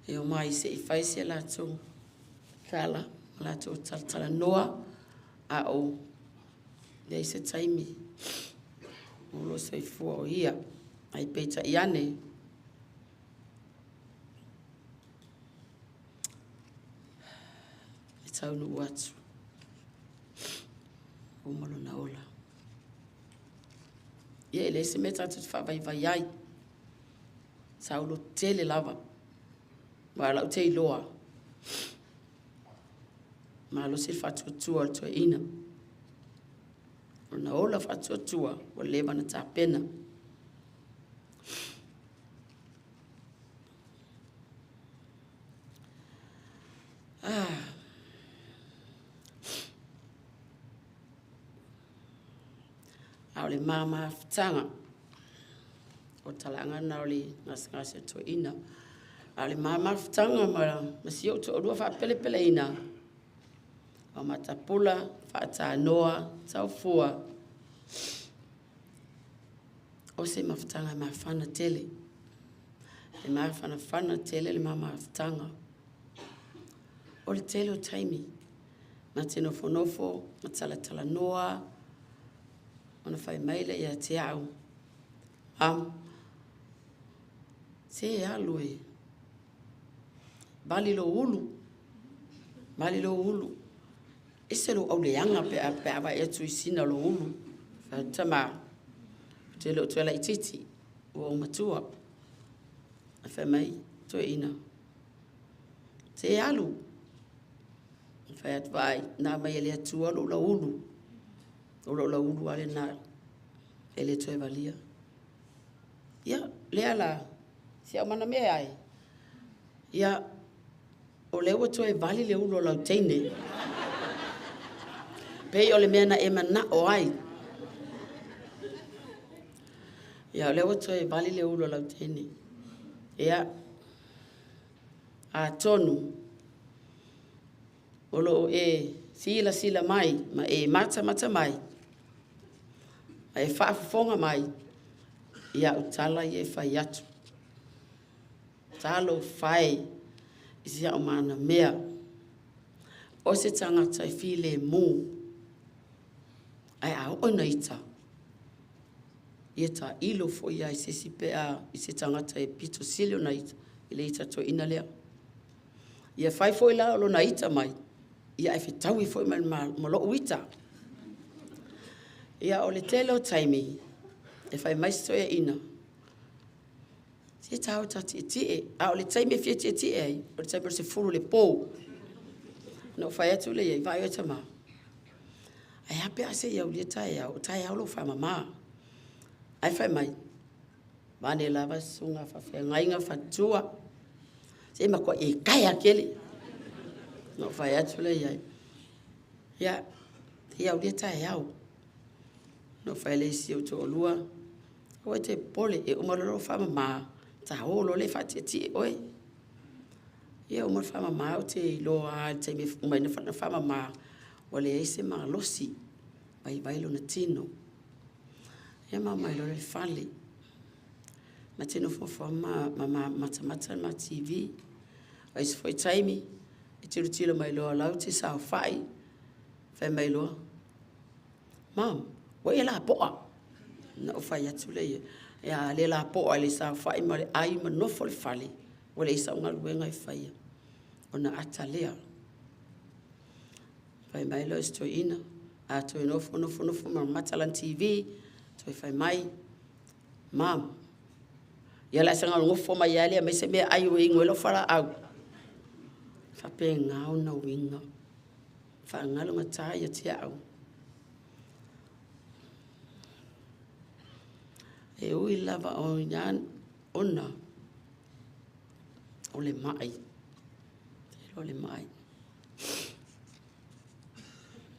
e o mai se i fai se latou tala, ma latou talatalanoa, a o leai se taimi o lo soifua o ia. Ai peitai ane, e taunuu atu uma lona ola. Ia e leai se mea tatou te faavaivai ai. Sa ou lototele lava. Aua o lau te iloa, malosi le faatuatua o le toeaina. O lona ola faatuatua ua leva ona tapena. Ah. A o le mamafutaga o talaga na o le gasegase o toeaina. A o le mamafutaga ma si ou toalua faapelepeleina, o matapula, faatanoa, taufua, o se mafutaga e mafana tele. E mafanafana tele le mamafutaga. O le tele o taimi, ma te nofonofo, ma talatalanoa, ona fai mai lea ia te au, Am, se alu e vali lou ulu, vali lou ulu. Ese lou auleaga pe a pe a vaai atu i sina o lou ulu. Fai atu, Tama, ou te le o toe laitiiti, ua ou matua. Ae fai mai, toeaina, se alu. Fai atu, vaai, na aumai e le Atua lou lauulu. O lou lauulu lava lena e le toe valia. Ia, lea la, si au mana mea ai. Ia, o lea ua toe vali le ulu o lau teine. Pei o le mea na e manao ai. Ia, o lea ua toe vali le ulu o lau teine. Ia, atonu o lo o e silasila mai ma e matamata mai ma e faafofoga mai. I a'u tala ia e fai atu. Talofa e i si a'u manamea, o se tagata e filemu, ae a oo ina ita, ia tailo foi lava i se isi pe a i se tagata e pito sili ona ita i le ita toeaina lea. Ia fai foi la o lona ita mai, ia ae fetaui foi ma, ma lou ita. Ia o le tele o taimi, e fai mai si toeaina, se ta o ta tietie. A o le taimi e fia tietie ai, o le taimi o le 10 i le po. Na ou fai atu lea i ai, vaai oe tama, ae a pe a se i aulia taeao, o taeao lou faamama. Ae fai mai, vaeane lava susuga faafeagaiga faletua, se matuai e gaea tele. Na ou fai atu lea i ai, ia, se i aulia taeao. Na ou fai lea i si ou toalua, aua e te popole, e uma loa lou faamama, ta o loa lea e faatietie oe. Ia uma le faamama, ou te iloa lava i le taimi e uma ai ona faamama, ua leai se malosi, vaivai lona tino. Ia ma omai loa lea i le fale. Ma te nofonofo lava ma matamata le ma TV. O isi foi taimi, e tilotilo mai loa o la e ou te saofai, fai mai loa, Mom, ua e lapoa. Ona ou fai atu lea i ai, a le lapoa i le saofai ma le ai ma nofo le fale, ua leai sau galuega e faia, ona ata lea. Fai mai lea o si toeaina, a toe nofo nofo nofo ma mata lana TV, toe fai mai, Mom, ia o le a saga nofo mai lava lea e aumai se meaai e inu ai lau fualaau. E faapena ona uiga, faagalogata ia te au. E ui lava o ona o le mai, o le mai.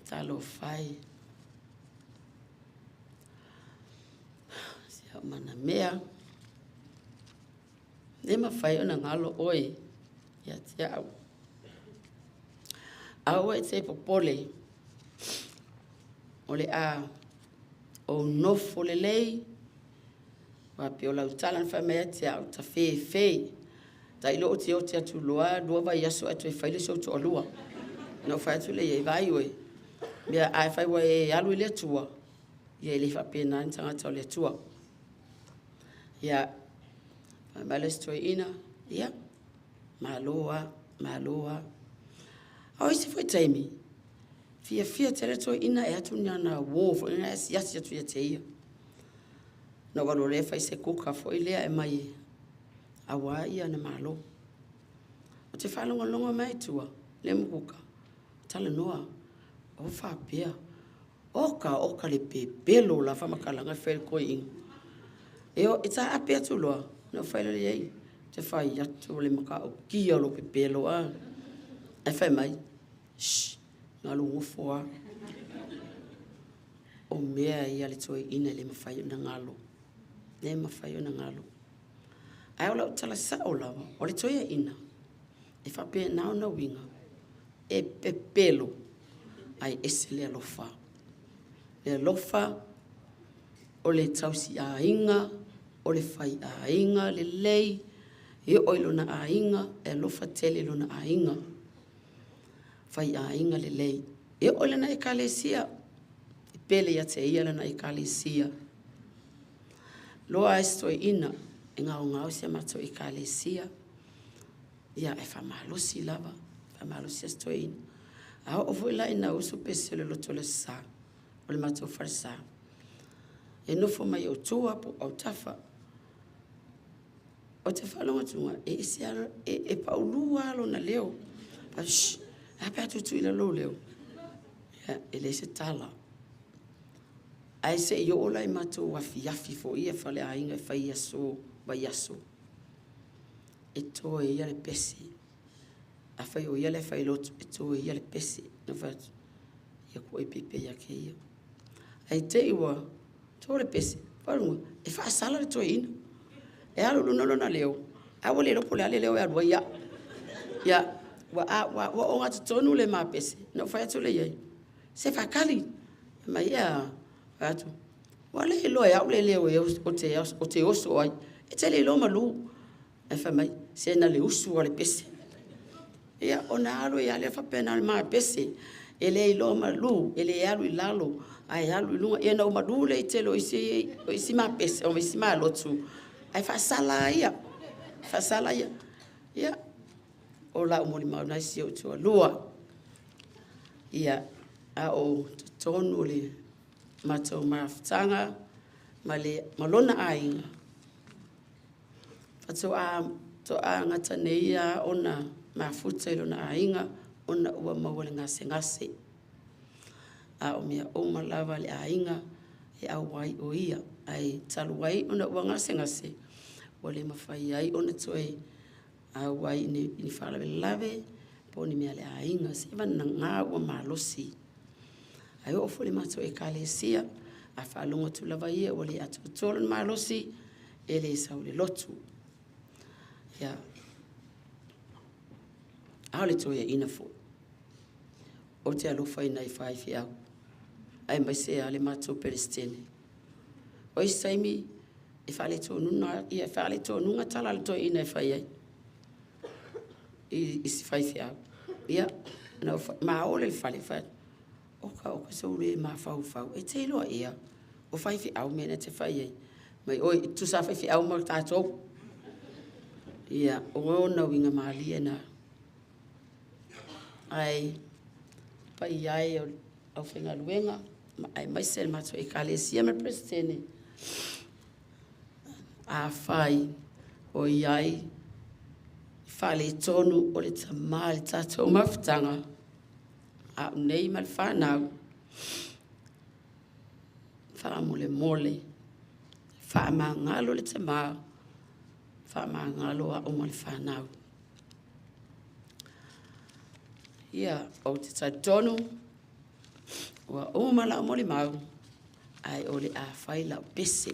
Talofa e, si au manamea, le mafai ona galo oe ia te au. Aua e te popole, o le a ou nofo lelei, aua pei o lau tala na fai mai ia te au, ta fefe. Tailo ou te ote atu loa 2 vaiaso ae toe fai le isi ou toalua. Ona ou fai atu lea i ai, vaai oe, mea a fai ua e alu i le Atua, ia e le faapena ni tagata o le Atua. Ia, fai mai le isi toeaina, ia, malo lava, malo lava. A o isi foi taimi, fiafia tele toeaina e atu ni ana uo foi lea e asiasi atu ia te ia. Na ou alu loa lea fai se kuka foi lea e aumai aua ia na malo. Ou te faalogologo mai i tua, le mukuka, talanoa, o faapea, oka oka le pepelo o la faamatalaga e fai e le toeaina. E o, e taape atu loa, ona ou fai loa lea i ai, ou te fai atu o le matautia o lou pepelo a. Ae fai mai, shh, na lou nofo lava. O mea ia a le toeaina e le mafai ona galo. Le mafai ona galo. Ae o lau tala sao lava, o le toeaina, e faapena ona uiga, e pepelo, ae ese le alofa. Le alofa, o le tausiaiga, o le faiaiga lelei, e oo i lona aiga, e alofa tele i lona aiga. Faiaiga lelei. E oo i lana ekalesia, e pele ia te ia lana ekalesia. Loa ai si toeaina e gaogao si a matou ekalesia, ia e faamalosi lava, faamalosi si toeaina. A oo foi la ina usu pese o le lotu o le Aso Sa, o le matou falesa, e nofo mai ou tua po o autafa. Ou te faalogo atu e ese lava, e paulu lava lona leo. Shh, ae a pe a tuutuu i lalo lou leo? Ia, e leai se tala. Ae se i oo la i matou afiafi foi ia faleaiga e fai i aso vaiaso, e toe ia le pese. Afai o ia le fai lotu, e toe ia le pese. Na fai atu, ia kuai pepe ia te ia. Ae te i ua to le pese, faluga, e faasala le toeaina. E alu i luga lona leo, ae ua le iloa po o le a le leo e alu ai au. Ia, ua, a, ua, ua ogatotonu le ma pese. Na ou fai atu lea i ai, se faatali. Fai mai, e a? Fai atu, Ua le iloa e au le leo e o te oso ai. E te le iloa malū. Ae fai mai, se na le usu a le pese. Ia, ona alu ai lava lea faapena o le ma pese. E le iloa malū, e le alu i lalo, ae alu i luga. Ia na ou malū lea i tele o isi, o isi ma pese, o isi ma lotu, ae faasala ia. Faasala ia. Ia, o lau molimau na si ou toalua. Ia, a o totonu o le matou mafutaga ma, le, ma lona aiga, faatoa toa gata nei ia ona mafuta i lona aiga ona ua maua le gasegase. A o mea uma lava le aiga e auai o ia. Ae talu ai ona ua gasegase, ua le mafai ai ona toe auai i ni faalavelave po o ni mea a le aiga. Se vagana ua malosi. Ae oo foi i le matou ekalesia, a faalogo atu lava ia ua le atoatoa lona malosi, e le sau i le lotu. Ia. A o le toeaina foi, ou te alofa i nai faifeau, aemaise lava le matou Peresetene. O isi taimi, e faaletonuga, ia, e faaletonuga tala a le toeaina e fai ai i si faifeau. Ia, na ou ma ole le fale, fai atu, oka oka sou le mafaufau, e te iloa ea, o faifeau mea na te fai ai. Mai oi, e tutusa lava faifeau ma tatou. Ia, o ona uiga malie na. Ae paia e o le aufaigaluega, aemaise le matou ekalesia ma le Peresetene, afai o i ai faaletonu o le tamā i le tatou mafutaga, a o nei ma le fanau, faamolemole, faamagalo le tamā, faamagalo au ma le fanau. Ia, ou te talitonu, ua uma lau molimau, ae o le a fai lau pese.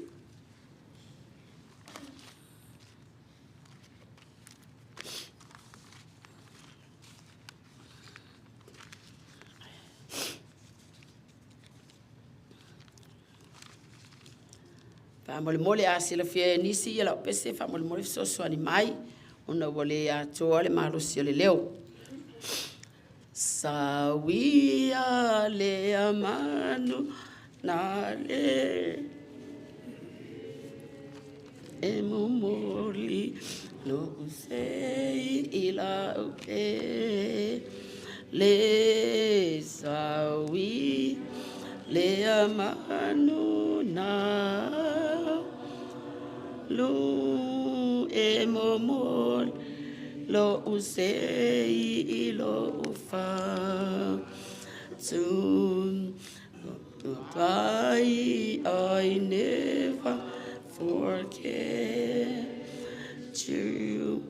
Faamolemole a silafia e nisi ia lau pese, faamolemole fesoasoani mai, ona ua le atoa le malosi o le leo. Sauia lea manu na le e momoli lo'u sei i lau e le saui lea manu na lu e momoli lo'u sei i lo'u fatu. Goodbye, I never forget to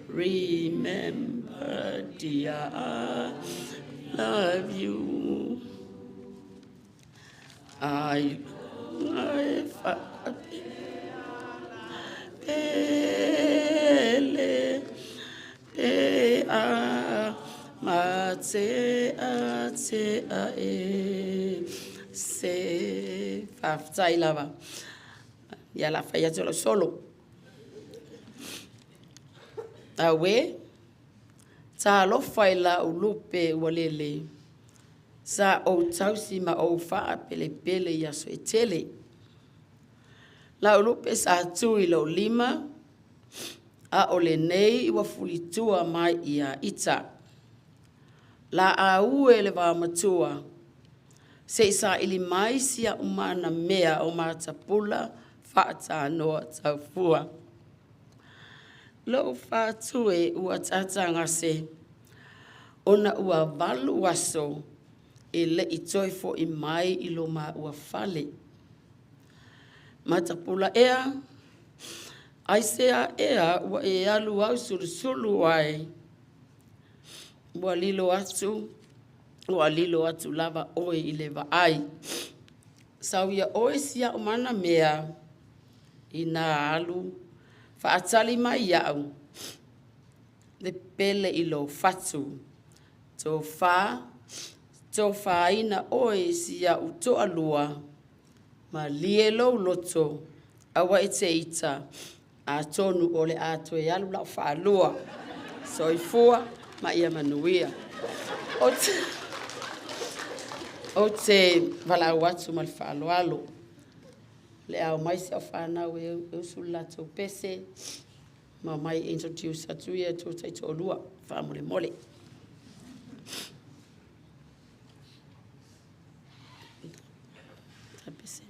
remember, dear, I love you. I pele pe a ma te a te a e se faafetai lava. Ia la fai atu lau solo. Aue, talofa i lau lupe ua lele, sa ou tausi ma ou faapelepele i aso e tele. Lau lupe sa tu i lou lima, a o lenei ua fulitua mai ia ita. La aue le vaomatua, se i saili mai si a'u mana mea o matapula faatanoa taufua. Lou fatue ua tatagase, ona ua 8 aso e le'i toe fo'i mai i lo maua fale. Matapula ea, aisea ea ua e alu au sulusulu ai, ua lilo atu, ua lilo atu lava oe i le vaai. Sau ia oe si a'u mana mea, inā alu, faatali mai ia'u, le pele i lou fatu. Tofa, tofaina oe si a'u toalua, Malie lou loto, aua e te ita, atonu o le a toe alu lau faalua. Soifua ma ia manuia. Ou te valaau atu ma le faaaloalo. Le ao mai se au whanau e usu le latou pese, ma mai introduce atu ia tou taitoalua, faamolemole. Pese.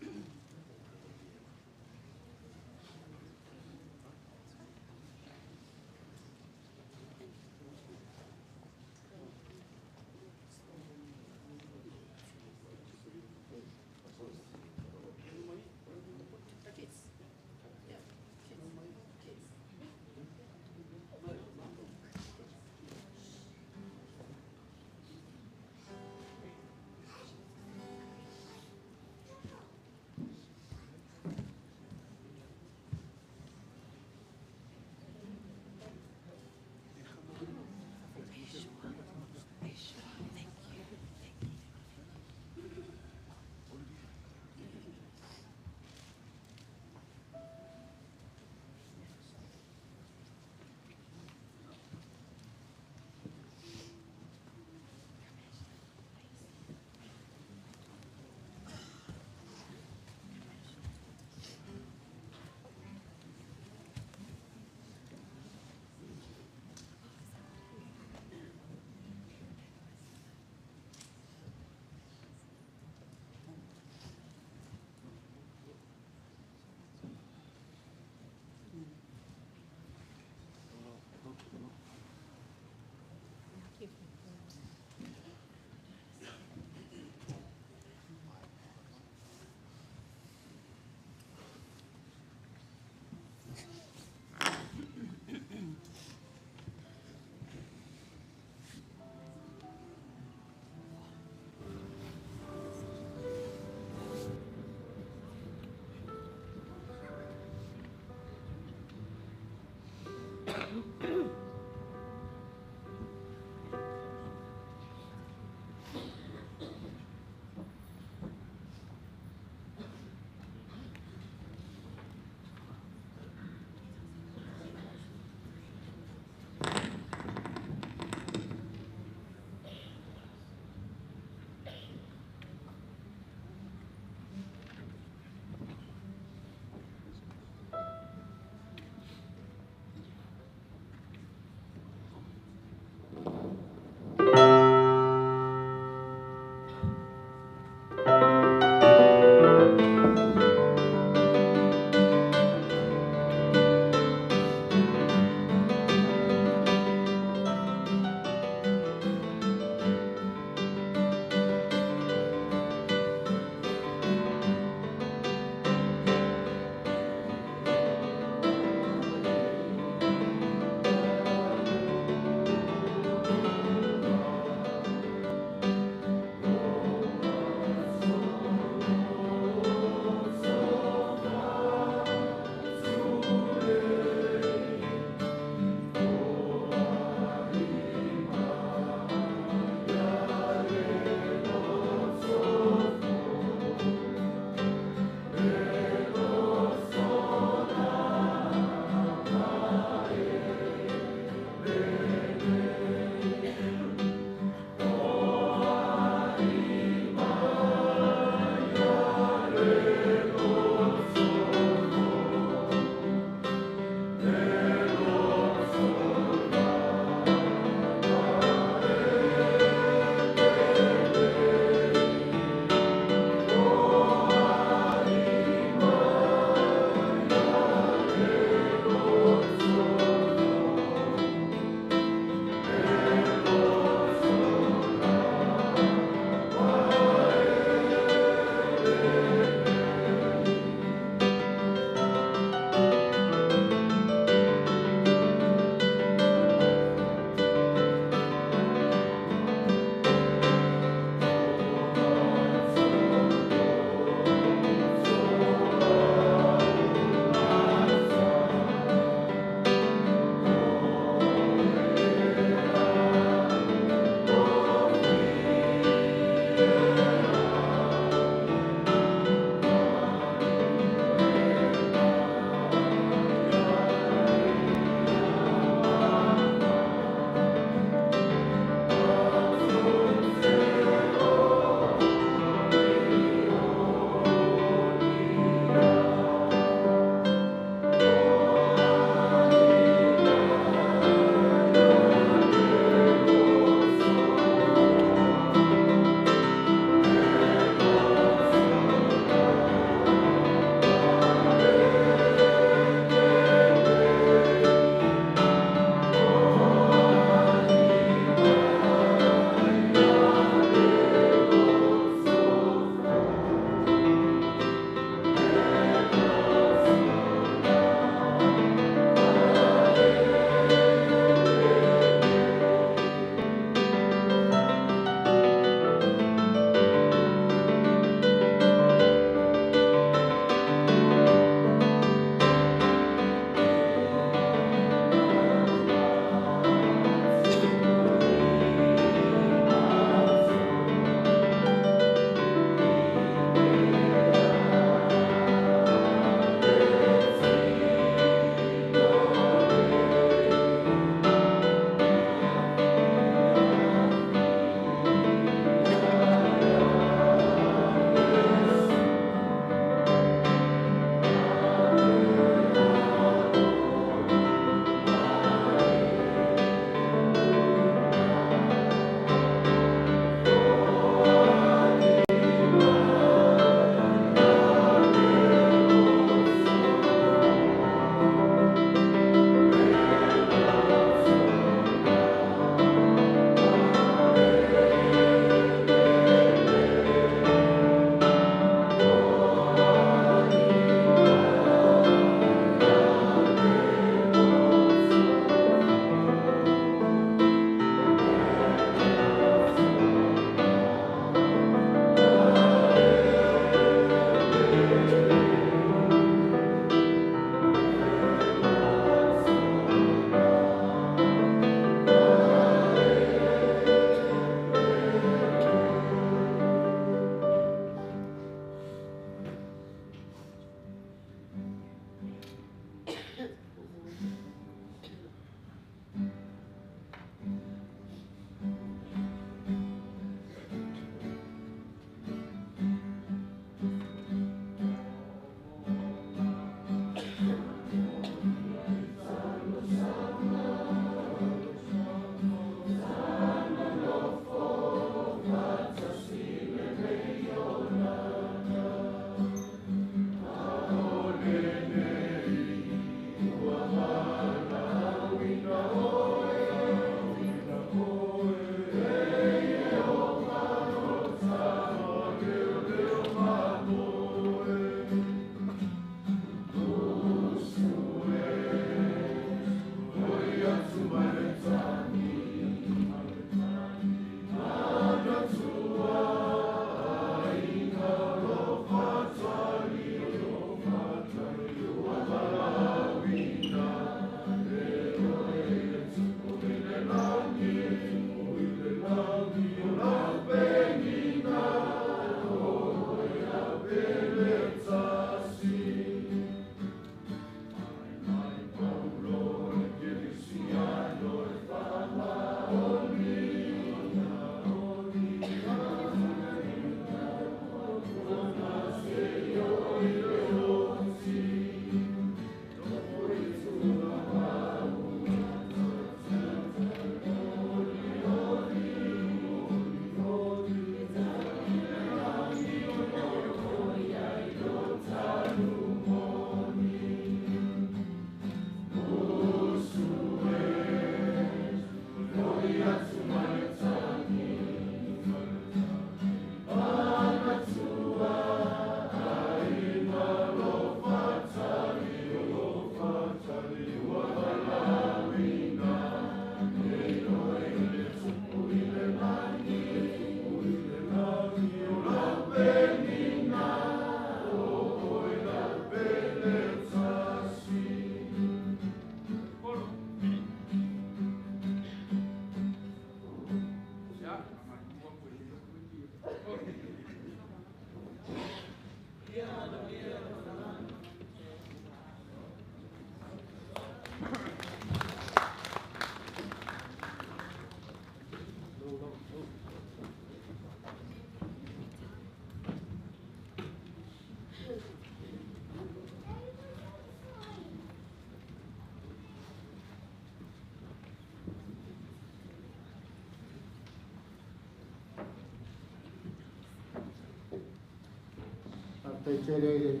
Faafetai tele i le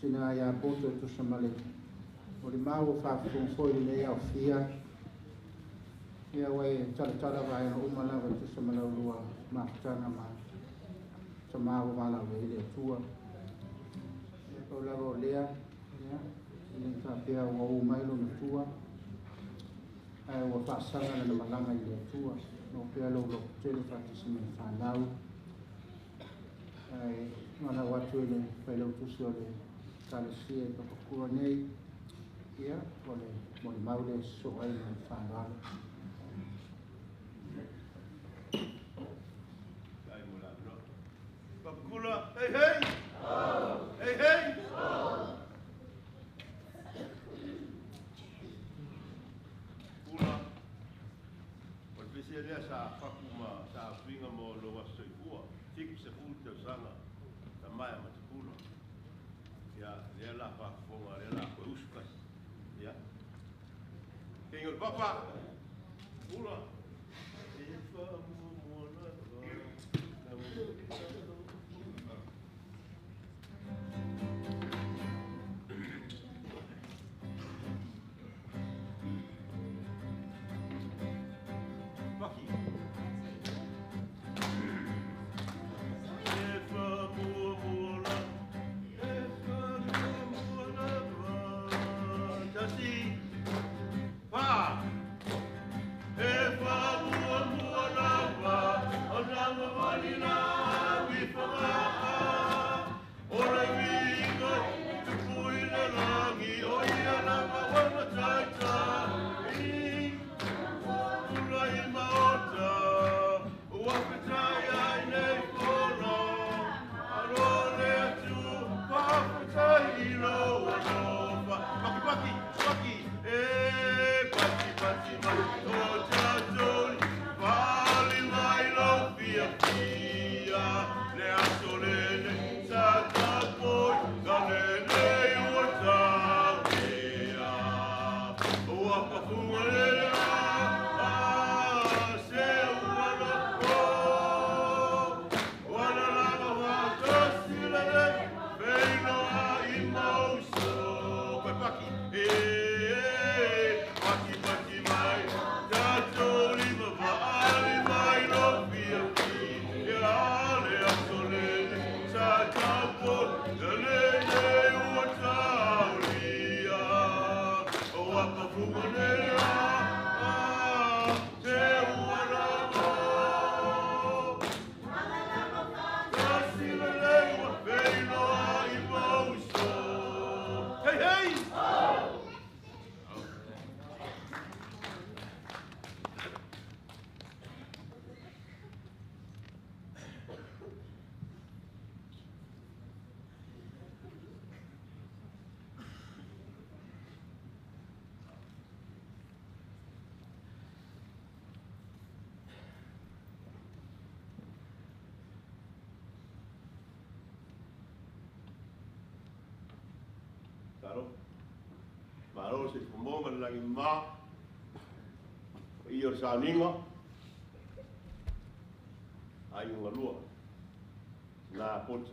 tina ia Poto e tusa ma le molimau ua faafofoga foi i lenei aofia. Ia ua e talatala vaega uma lava e tusa ma laulua mafutaga ma tama ua valaaulia ai le Atua. Ia pau lava o lea, ia, e le faapea ua u mai lona tua, ae ua faasaga lana malaga i le Atua. Maua pea lou lototele faatasi ma le fanau. Ae valaau atu i le failautusi o le Ekalesia i Papakura nei, ia, o le molimau lea e sosoo ai ma le faaaloalo. Papakura, hei hei! Hei hei! Pula, o le pese lea sa faku ma sa afiga mo lou aso soifua, 70 tausaga, tamaea ma te pula. Ia, lea la faafofoga, lea la koe usu kasi. Ia. Keinga o le papa, pula. E faamuamua lava, Paki. E faamuamua lava, e faamuamua lava, tasi, fa. E faamuamua lava, o na mamali la wifagaa. O le uiga, tupu i le lagi, o ia lava wana taitai. Pula i maota, ua fetai ai nei fono. Alo le atu, faafetai i lou alofa. Paki, paki, paki, e pati, pati mai, o tatou fali mai lou fiafia. Le aso lele, sa tapoi, ka lele ua tauea. Ua pafuga lele a, se ua loko. Ua la lava faatasi lelei, feiloa i mauso. Koe paki, e, paki paki mai, tatou lima vaali mai lou fiafia. Le aso lele, sa tapo, lele ua taulia. Ua pafuga lele a, se ua loko. Kasi lelei ua feiloa i mauso. Hei, hei! Talo. Malo se fumo ma le lagi ma. I o le sauniga. Ai unga lua. Nā poto.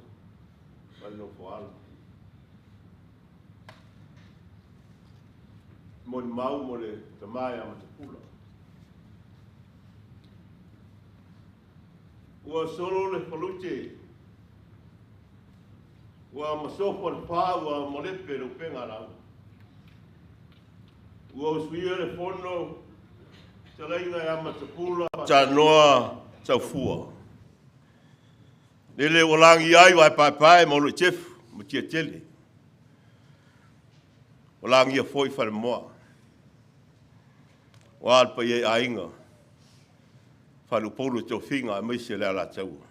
Ma le nofo alo. Mo le mau mo le tamaea ma te pula. Ua solo le falute. Ua masofa le pā, ua malepe le upega lau. Ua usuia le fono, talaiga e amatapula. Tanoa taufua. Lele ua lagi ai wa e paepae ma olo i tefu, ma tia tele. Ua lagia foi whare moa. Ua alpa i e aiga. Whare upolu e tō e maise le ala taua.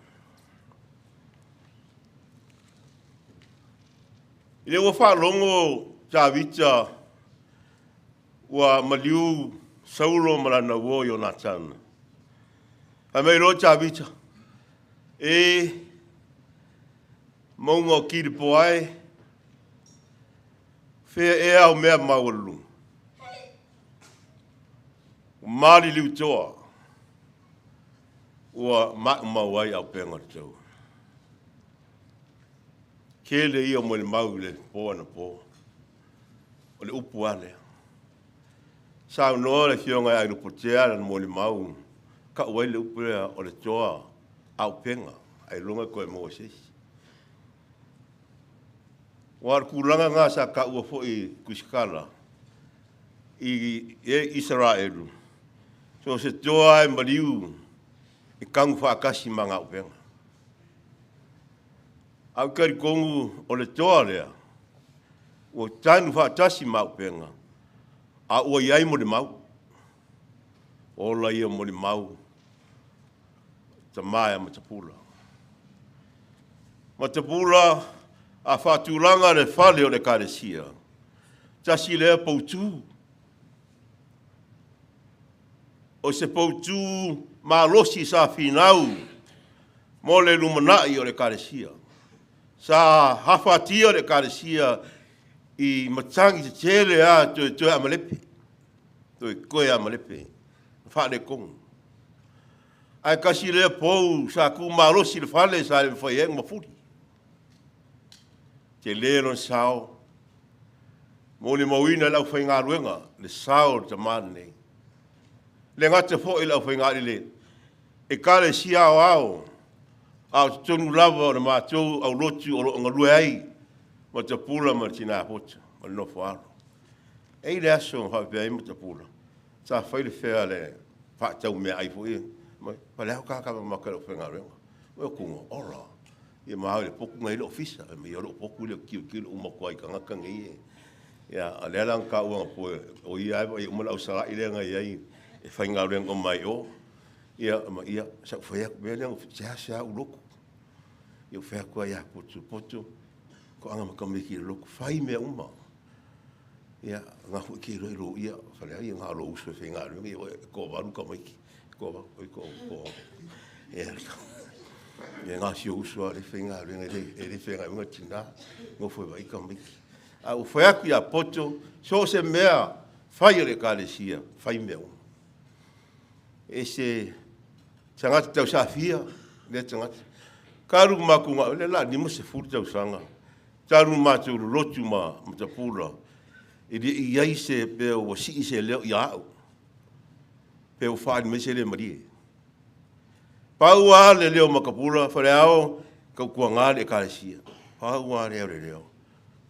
I le ua whaalongo Tāvita ua maliu Saulo ma lana uo i o Natana. Fai mai loa Tāvita, e maunga o Kiripoa e, fea ea au mea maualuluga. Ua maliliu toa, ua maumau ai auupega o le taua. Tele ia o molimau i le po anapo. O le upu lava lea. Saunoa le Afioga ia Ailupotea i lana molimau, tau ai le upu lea o le toa auupega ailoga e toe maua e se isi. Aua o le tulaga lena sa taua foi i Tusitala i e Isaraelu, so o se toa lava e maliu e tanu faatasi ma ana auupega. Ae ou te talitonu o le toa lea, ua tanu faatasi ma auupega, a ua i ai molimau. Ola ia molimau, tama ia Matapula. Matapula, a faatulaga le fale o le Ekalesia, tasi lea poutu, o se poutu malosi sa finau mo le lumanai o le Ekalesia. Sa afatia le Ekalesia i matagi tetele lava toetoe a malepe, toetoe lava a malepe, faaletonu. Ae tasi lea pou sa tumalosi i le fale sa le mafai ai ona mafuli. Tele lona sao, molimauina e le aufaigaluega le sao o le tama lenei. E le gata foi i le aufaigaluega, i le Ekalesia Aoao, a o totonu lava o le matou aulotu o lo o galue ai Matapula ma le tina poto ma le nofo a alo. E i ai le aso na faapea ai Matapula, sa fai le fea a le faatau meaai foi lea, fai mai, Fefaleao ta taga maka i le aufaigaluega. Ou fai atu, ola, ia ma o i le potu na e i ai le Ofisa. Fai mai, o lou potu lea ou te tilotilo uma atu lava i tagata nei e… Ia, a o lea la na taua anapo o ia lava e vaaia uma le au salai lea na i ai e faigaluega uma ai i o. Ia, ma ia, sa ou fai atu, o le mea lea, e seasea ou lotu. Ia ou fai atu lava ia Poto, Poto, toaga ma tamaiti i le lotu, fai mea uma. Ia, o lena foi e te iloa i lou… ia Fefaleao ia na o lou uso e faigaluega, ia e toavalu tamaiti, toavalu, oi ia na o si ou uso lava o lea e faigaluega, e le faigaluega le tina, e nofo e vaai tamaiti. Ae ou fai atu ia Poto, so o se mea e fai a le Ekalesia, fai mea uma. E ese le tagata tausafia lea tagata. Talu ona matou, o lea o le a 50 tausaga talu ona matou lolotu ma Matapula, e le i i ai se mea ua sii se leo ia au pe ua faaali mai se le malie. Pau lava le leo o Matapula, Fefaleao, tautuana le Ekalesia. Pau lava lea o le leo,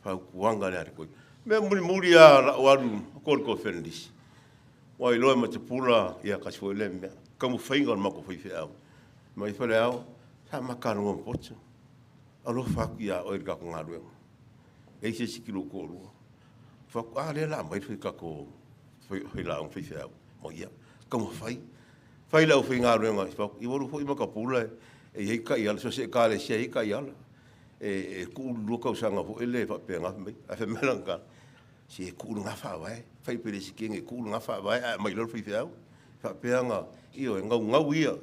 fautuaga lea a le toeaina. O le mea mulimuli lava o lau alu o le Koneferenisi, ua iloa e Matapula, ia tasi foi lea mea, taumafaiga o le matou faifeau, fai mai, Fefaleao, se a ma talanoa ma Poto, alofa atu ia oe i le tatou galuega, leai se isi o lou toalua. Ou fai atu, a lea o le a aumai le tatou failauga faifeau. Ia, taumafai, fai i le aufaigaluega, fai atu, ia ua alu foi Matapula e i ai taiala, so o se ekalesia lava e i ai taiala. E tuu le lua tausaga foi lea faapena, ae fai mai lana tala, se tuu lena faavae, fai i le Peresetene e tuu lena faavae ae aumai loa le faifeau. E faapea ona, ioe, naunau ia.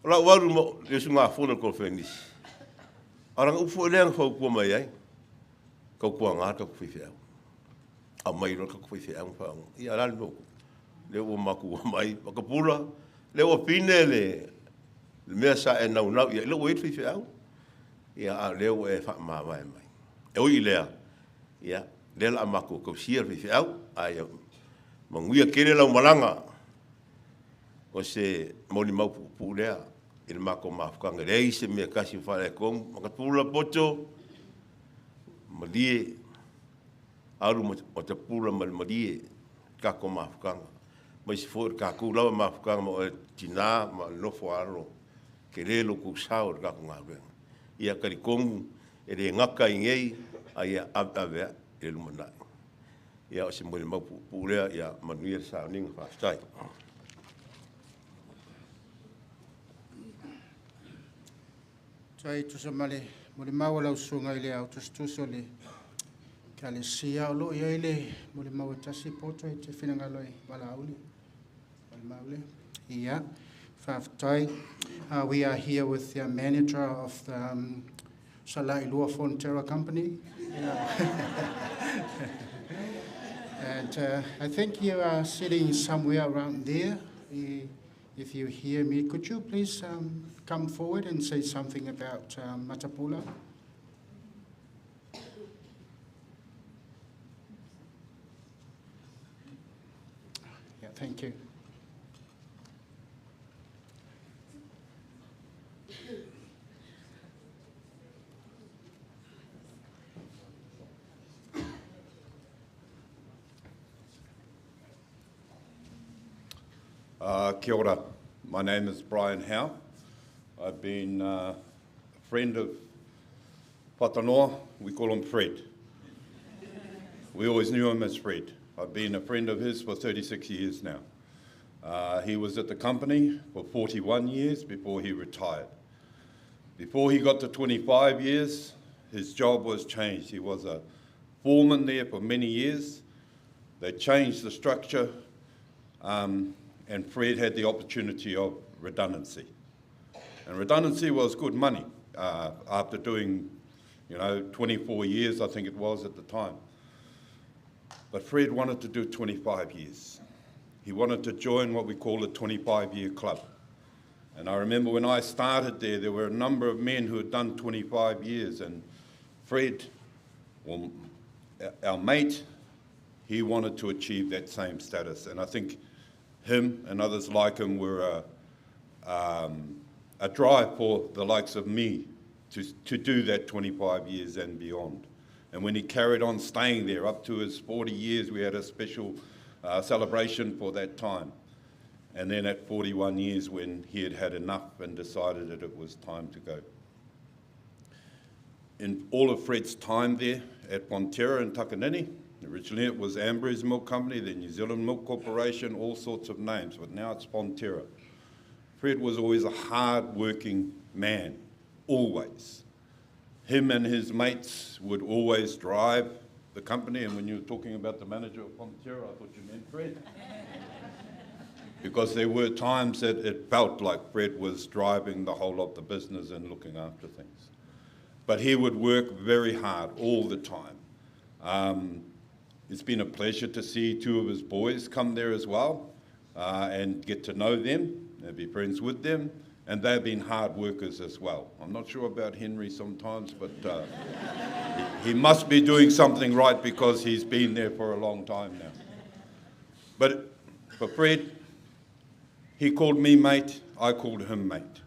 O lau alu i le usugafono a le Koneferenisi, o lana upu foi lea na fautua mai ai, tautuana le tatou faifeau, aumai loa le tatou faifeau ma faaoga. Ia o le a le mea ua tupu? Lea ua matou omai, Matapula, lea ua pine le mea sa e naunau i ai, lea ua i ai le faifeau, a o lea ua e faamavae mai. E ui i lea, ia, o lea o le a matou tausia le faifeau, ae ia manuia tele lau malaga. O se molimau puupuu lea i le matou mafutaga, e leai se mea e tasi o faaletonu. Matapula Poto, malie, alu Matapula ma le malie le tatou mafutaga, aemaise foi o le tatou lava mafutaga ma oe le tina ma le nofo a alo, tele lo outou sao i le tatou galuega. Ia talitonu e le gata ai i inei, a ia ave ave ae i le lumanai. Ia o se molimau puupuu lea, ia manuia le sauniga, faafetai. Faafetai e tusa ma le molimau a lau Susuga i le Ao Tusitusi o le Ekalesia. O lo o i ai le molimau e tasi poto e te finagalo e valaau le molimau lea. Ia, faafetai. We are here with the manager of the Salailua Fonterra Company. And I think you are sitting somewhere around there. If you hear me, could you please come forward and say something about Matapula? Thank you. Kia ora. My name is Brian Howe. I've been a friend of Fatanoa. We call him Fred. We always knew him as Fred. I've been a friend of his for 36 years now. He was at the company for 41 years before he retired. Before he got to 25 years, his job was changed. He was a foreman there for many years. They changed the structure, and Fred had the opportunity of redundancy. And redundancy was good money after doing, 24 years, I think it was at the time. But Fred wanted to do 25 years. He wanted to join what we call the 25-year club. And I remember when I started there, there were a number of men who had done 25 years, and Fred, well, our mate, he wanted to achieve that same status. And I think him and others like him were a drive for the likes of me to do that 25 years and beyond. And when he carried on staying there up to his 40 years, we had a special celebration for that time. And then at 41 years, when he had had enough and decided that it was time to go. In all of Fred's time there at Fonterra in Takanini, originally it was Ambrose Milk Company, then New Zealand Milk Corporation, all sorts of names, but now it's Fonterra. Fred was always a hard-working man, always. Him and his mates would always drive the company, and when you were talking about the manager of Fonterra, I thought you meant Fred. Because there were times that it felt like Fred was driving the whole of the business and looking after things. But he would work very hard all the time. It's been a pleasure to see two of his boys come there as well and get to know them and be friends with them. And they've been hard workers as well. I'm not sure about Henry sometimes, but he must be doing something right because he's been there for a long time now. But for Fred, he called me mate, I called him mate,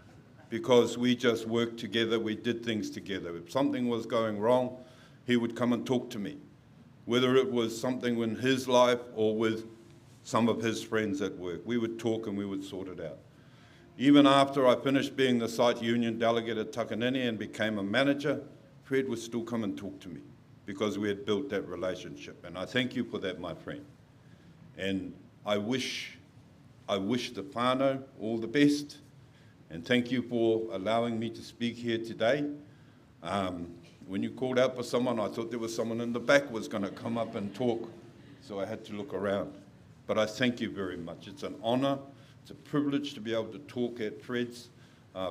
because we just worked together, we did things together. If something was going wrong, he would come and talk to me, whether it was something in his life or with some of his friends at work. We would talk and we would sort it out. Even after I finished being the site union delegate at Takanini and became a manager, Fred would still come and talk to me because we had built that relationship. And I thank you for that, my friend. And I wish the whānau all the best. And thank you for allowing me to speak here today. When you called out for someone, I thought there was someone in the back was going to come up and talk, so I had to look around. But I thank you very much. It's an honour. It's a privilege to be able to talk at Fred's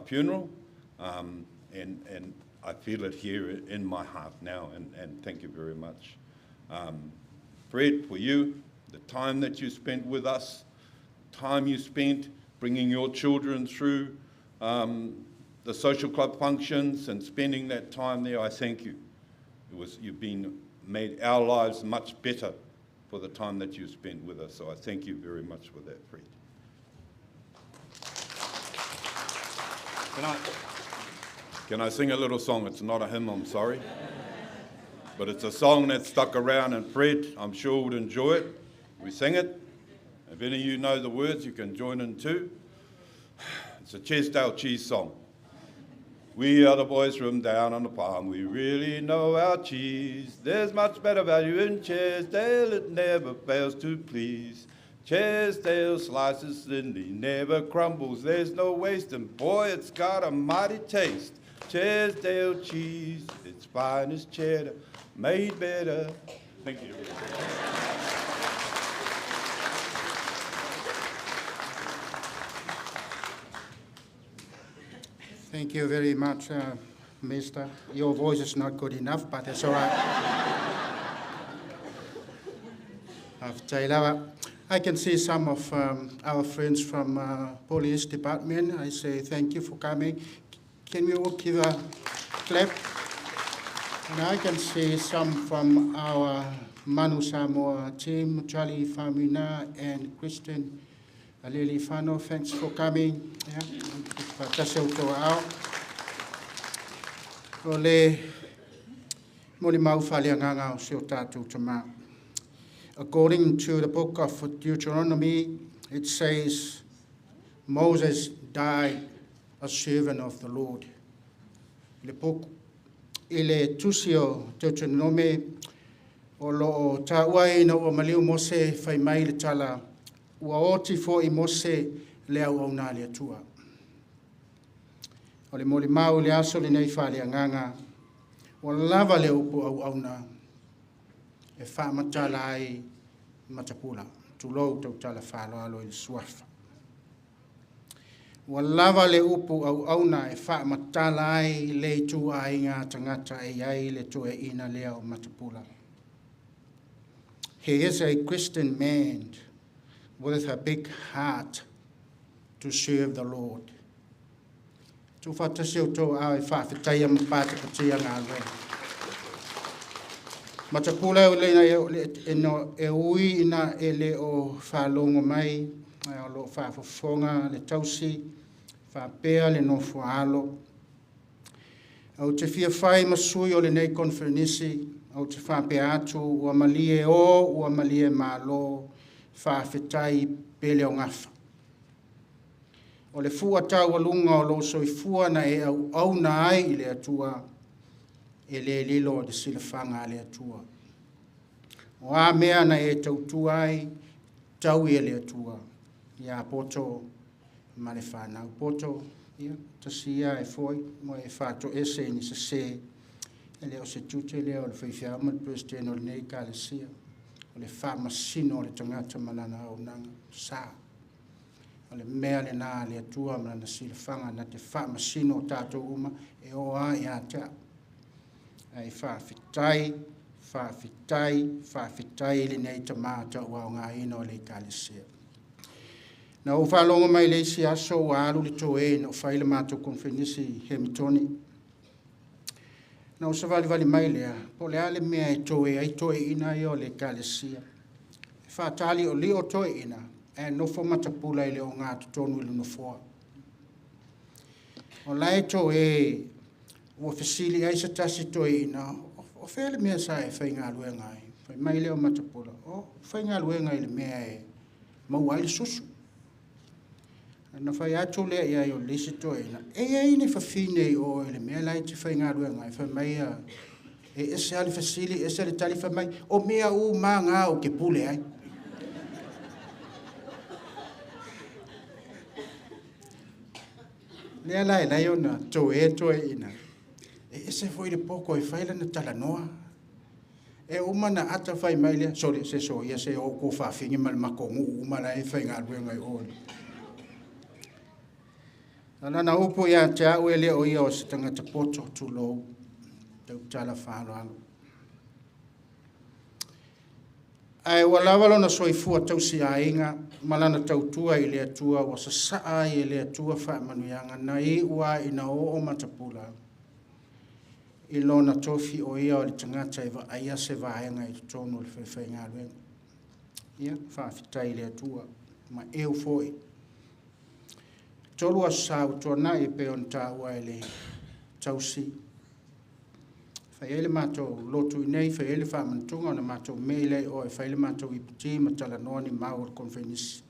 funeral, and I feel it here in my heart now, and thank you very much. Fred, for you, the time that you spent with us, time you spent bringing your children through the social club functions and spending that time there, I thank you. You've been made our lives much better for the time that you spent with us, so I thank you very much for that, Fred. Can I sing a little song? It's not a hymn, I'm sorry. But it's a song that stuck around, and Fred, I'm sure, would enjoy it. We sing it. If any of you know the words, you can join in too. It's a Chesdale cheese song. We are the boys from down on the farm. We really know our cheese. There's much better value in Chesdale. It never fails to please. Chesdale slices thinly, never crumbles. There's no waste, and boy, it's got a mighty taste. Chesdale cheese, it's finest cheddar, made better. Thank you. Thank you very much, Mister. Your voice is not good enough, but it's all right. I can see some of our friends from police department. I say thank you for coming. Can we all give a clap? And I can see some from our Manu Samoa team, Charlie Famina and Kristen Alelifano. Thanks for coming. Yeah. Faatasi outou aao. O le molimau faaleagaga o si o tatou tamā. According to the book of Deuteronomy, it says, Moses died a servant of the Lord. Le puku i le tusi o Deuteronome o loo taua ina ua maliu Mose fai mai le tala ua oti fo'i Mose le auauna a le Atua. O le molimau i le aso lenei faaleagaga ua lava le upu auauna e faamatala ai matapula. Tulou tautala faaaloalo i le suafa. Ua lava le upu auauna e faamatala ai le ituaiga tagata e i ai le toeaina lea o Matapula. He is a Christian man with a big heart to serve the Lord. Tuufaatasi outou aao e faafetaia ma patapatia galuega. Matapula e lena e ui ina e le o faalogo mai o loo faafofoga le tausi faapea le nofo alo. Ou te fia fai ma sui o lenei conference, ou te faapea atu ua malie o ua malie malo faafetai pele o gafa. O le fua taualuga o lou soifua na e auauna ai i le Atua e le lilo i le silafaga a le Atua. O a mea na e tautua ai, taui e le Atua. Ia poto ma le whanau poto, ia, tasi ia e foi, mo e whāto ese ni se se, e le o se tute lea o le faifeau ma le president o lenei ekalesia, o le faamasino o le tagata ma lana auaunaga, sa. O le mea lena a le Atua ma lana silafaga na te faamasino o tatou uma e o a ia te au. Ai faafetai, faafetai, faafetai i lenei tamā tauaogaina o le ekalesia. Na ou faalogo mai le isi aso ua alu le toe na o fai le matou conference i Hamilton. Na ou savalivali mai lea, po o le a le mea e toe ai toeaiina ia o le ekalesia. E faataliolio toeaiina, ae nofo matapula i le ogatotonu i le nofoa. O la e toe ua fesili ai se tasi toeaina, o fea le mea sa e faigaluega ai? Fai mai lea o matapula, o faigaluega i le mea e maua ai le susu. Na fai atu lea i ai o le isi toeaina, e i ai ni fafine i o i le mea la e te faigaluega ai? Fai mai e ese lava le fesili, ese le tali, fai mai, o mea uma ngā o ke pule ai. Lea la e lai ona toe toeaina. E ese foi le poko e fai lana talanoa. E uma na ata fai mai lea, sole se so ia se o ko faafingi ma le makonuu uma la e faigaluega i o. Lana upu ia te au e le o ia o se tagata poto tulou, tautala faaaloalo. Ae ua lava lona soifua tausiaiga ma lana tautua i le Atua ua sasaa ai e le Atua faamanuiaga na iu ai ina oo matapula i lona tofi o ia o le tagata e vaaia se vaega i totonu o le faifaigaluega. Ia, faafetai i le Atua ma eu foi. 3 aso sa ua tuanai e pei ona taua e le tausi. Fai ai le matou lotu i nei, fai ai le faamanatuga ona matou mei lea i o e fai le matou iputi ma talanoa ni mau o le conference.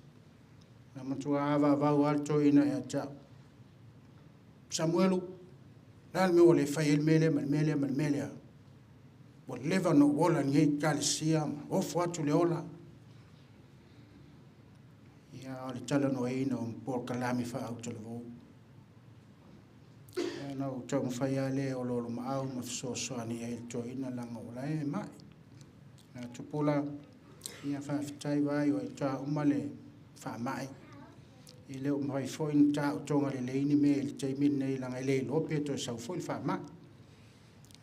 Na matua avaavau lava le toeaina ia te au. Samuelu, le a le mea ua le fai ai le mea lea ma le mea lea ma le mea lea? Ua leva ona ou ola i lenei ekalesia ma ofo atu le ola. Ia, o le talanoaina o polokalame faautalavou. Ia, na ou taumafai lava lea e oloolomaau ma fesoasoani ai i le toeaina leaga o la e mai. Na tupula, ia faafetai vai o e toa uma le faamai. E le o mafai foi ona taotoga lelei ni mea i le taimi lenei leaga e le iloa pe toe sau foi le faamai.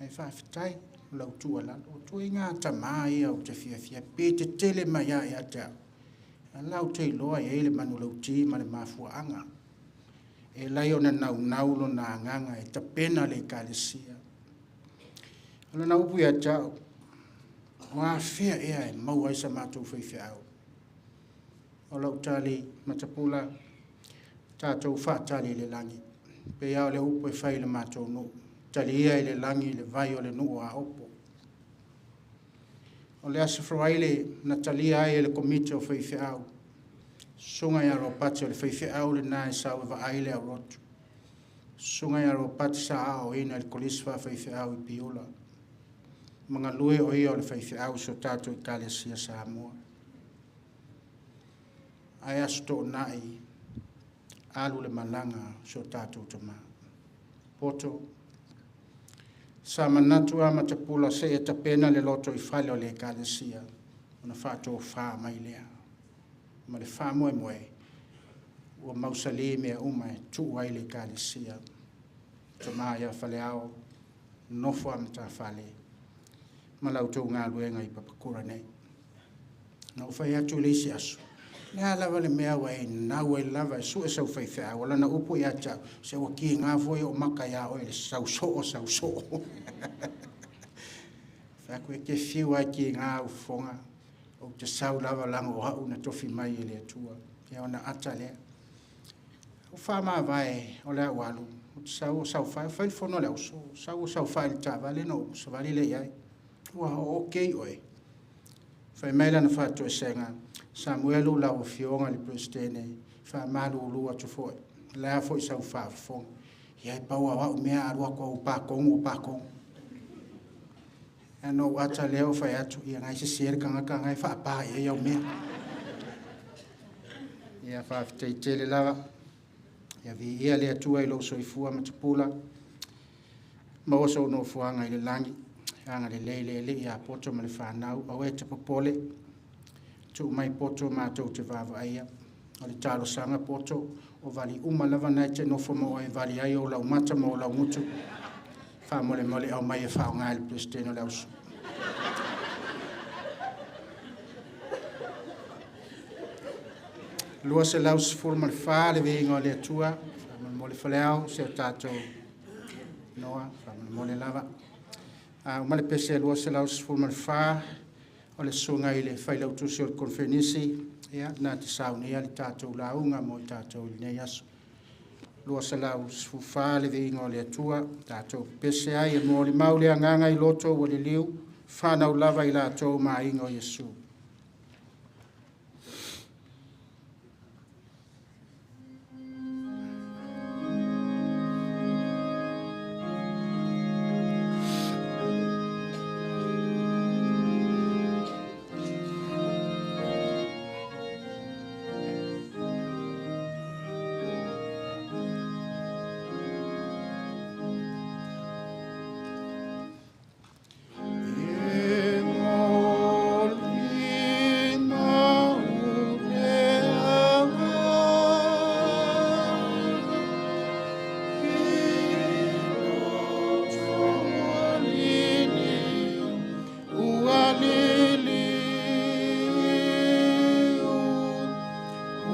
Ae faafetai o lau tuualalo. O ituaiga tamā ia ou te fiafia pe tetele mai lava ia te au. La ou te iloa e i ai le manulauti ma le mafuaaga. E lai ona naunau lona agaga e tapena le ekalesia. O lana upu ia te au, o afea ea e maua ai sa matou faifeau. O lau tali matapula, tatou faatali i le lagi. Pei lava o le upu e fai i le matou nuu, talia i le lagi le vai o le nuu o Aopo. O le Aso Faraile na talia ai e le Komiti o Faifeau, susuga ia Ropati o le faifeau lena e sau e vaai le aulotu. Susuga ia Ropati sa aoaoina i le Kolisi Faafaifeau i Piula. Magalue o ia o le faifeau i so tatou Ekalesia Samoa. Ae Aso Toonai, alu le malaga so tatou tama. Poto, sa manatu lava matapula seia tapena le loto i fale o le Ekalesia, ona faatofa mai lea. Ma le faamoemoe, ua mausali mea uma e tuu ai le Ekalesia. Tama ia Faleao, nofo a matafale, ma lau tou galuega i Papakura nei. Na ou fai atu i le isi aso, le a lava le mea ua e nau ai lava e sue sau faifeau, o lana upu ia te au, se ua kiga foi ou maka ia oe le sau soo, sau soo. Fai atu e te fiu ai kiga au fofoga, ou te sau lava laga o au na tofi mai e le Atua. Ia ona ata lea. O whaamavae o le au alu, o te sau o saofai, fai le fono a le auso, sau o saofai i le taavale na ou savali lea i ai. Ua o okay oe. Fai mai lana faatoesega, Samuelu lau afioga i le Peresetene, faamalulu atu foi, o le a foi sau faafofoga. Ia e pau lava o au mea a alu atu au patonu o patonu. Ia na ou ata lea ou fai atu, ia na e sese le tagata na e faapa i ai au mea. Ia faafetai tele lava. Ia viia le Atua i lou soifua ma tupula. Maua sou nofoaga i le lagi. Agalelei le Alii ia Poto ma le fanau, aua e te popole. Tuu mai Poto matou te vaavaaia. O le talosaga Poto, o vali uma lava na e te nofo ma oe e vali ai ou laumata ma ou laugutu. Faamolemole aumai e faaaoga e le Peresetene o le auso. 214 le viiga o le Atua, faamolemole Faleao, si o tatou noa, faamolemole lava. Uma le pese 214, o le susuga i le failautusi o le Konferenisi, ia, na te saunia le tatou lauga mo i tatou i lenei aso. 214 le viiga o le Atua, tatou pese ai e molimau le agaga i loto ua liliu, whanau lava i latou ma aiga o Iesu. E molimau le agaga i loto ua liliu, ua liliu, o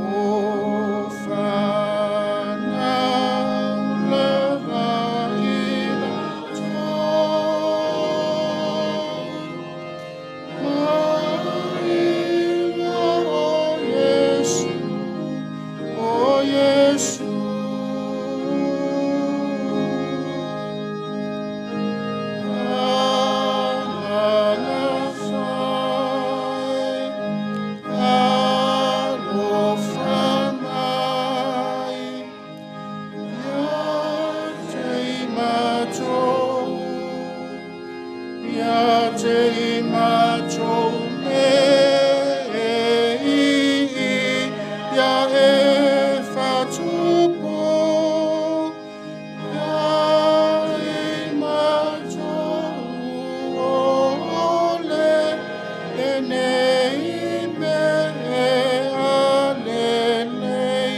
whanau lava i latou. Maiga o Iesu, o Iesu. Agaga fai, alofa mai, ia te i matou, ia te i matou nei, ia e whatupo, ia i matou o le lenei mea lelei.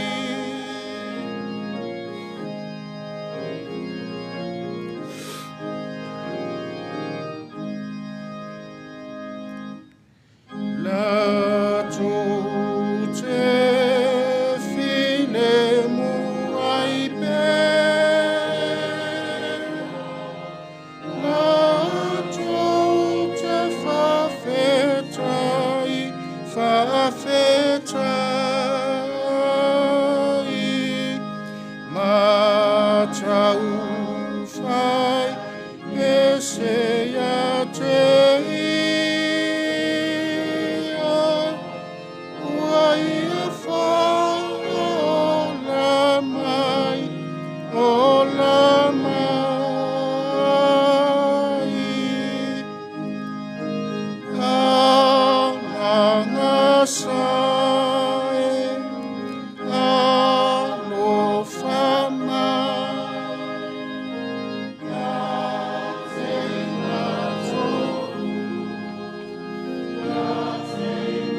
Taufai ese ia te ia ua ia whaola mai ola mai Alagasa e alofa mai ia te mato'u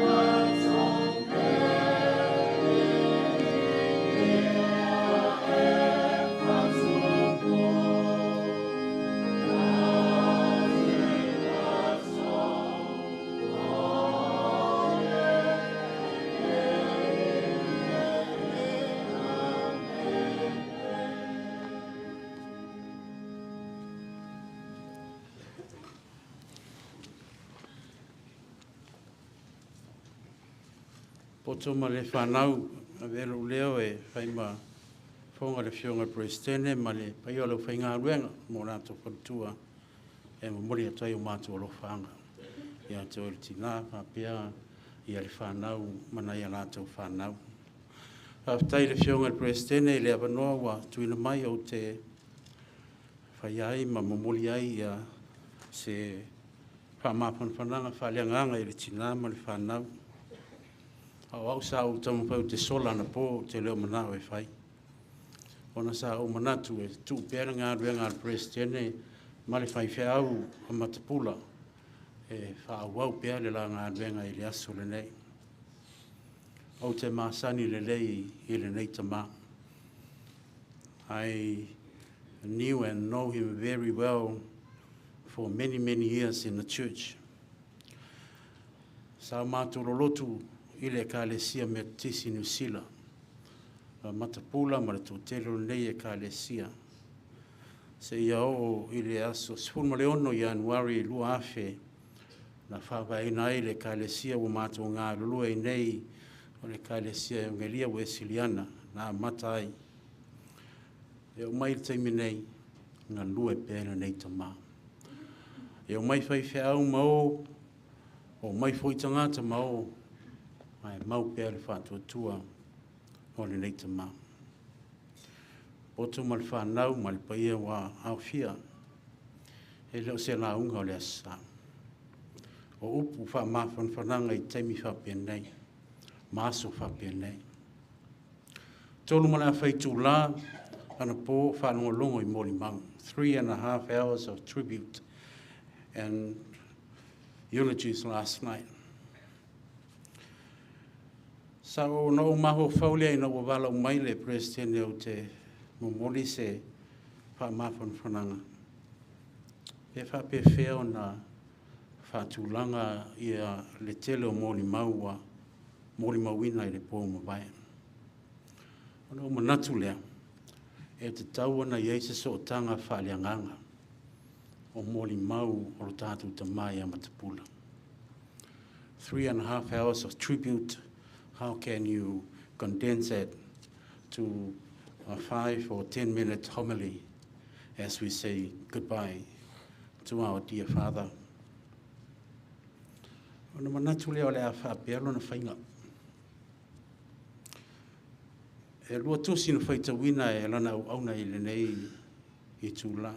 ia te mato'u ia e fa'atupu ia te mato'u Poto ma le whanau, a velo leo e whaima fonga le fionga presidente ma le paio le whainga luenga mo rātou whanatua e momori atu ai o mātou alofaga. Ia te oe le tinā, whapea ia le whanau mana ia rātou whanau. Faafetai le fionga le presidente i le avanoa ua tuuina mai ou te fai ai ma momoli ai ia se faamafanafanaga faaleagaga i le tinā ma le fanau. A o au sa ou taumafai ou te sola anapo ou te le o manao e fai. Ona sa ou manatu e tuu pea le galuega a le Peresetene ma le faifeau a Matapula e faaauau pea le la galuega i le aso lenei. Ou te masani lelei i lenei tamā. I knew and know him very well for many, many years in the church. Sa matou lolotu i le Ekalesia Metotisi Niu Sila, Matapula ma le toatele o lenei Ekalesia, seia oo i le aso 16 Ianuari 2000 na faavaeina ai le Ekalesia ua matou galulue ai nei o le Ekalesia Eugelia Uesiliana na amata ai. E oo mai le taimi nei, galue pea lenei tamā. E omai faifeau ma o, omai foi tagata ma o, ae mau pea le faatuatua o lenei tamā. Poto ma le whanau ma le paia ua aofia, e le o se lauga o le aso sa. O upu faamafanafanaga i taimi faapenei, ma aso faapenei. 3.5 itulā anapo faalogologo i molimau. 3.5 hours of tribute and eulogies last night. Sa ona ou mafaufau lea ina ua valaau mai le Peresetene ou te momoli se faamafanafanaga, pe faapefea ona faatulaga ia le tele o molimau ua molimauina i le po ua mavae. Ona ou manatu lea, e tatau ona i ai se sootaga faaleagaga o molimau o lo tatou tamā ia Matapula. 3.5 hours of tribute, how can you condense it to a 5 or 10 minute homily as we say goodbye to our dear father? Ona manatu lea o le a faapea lona faiga. E lua tusi na faitauina e lana auauna i lenei itulā.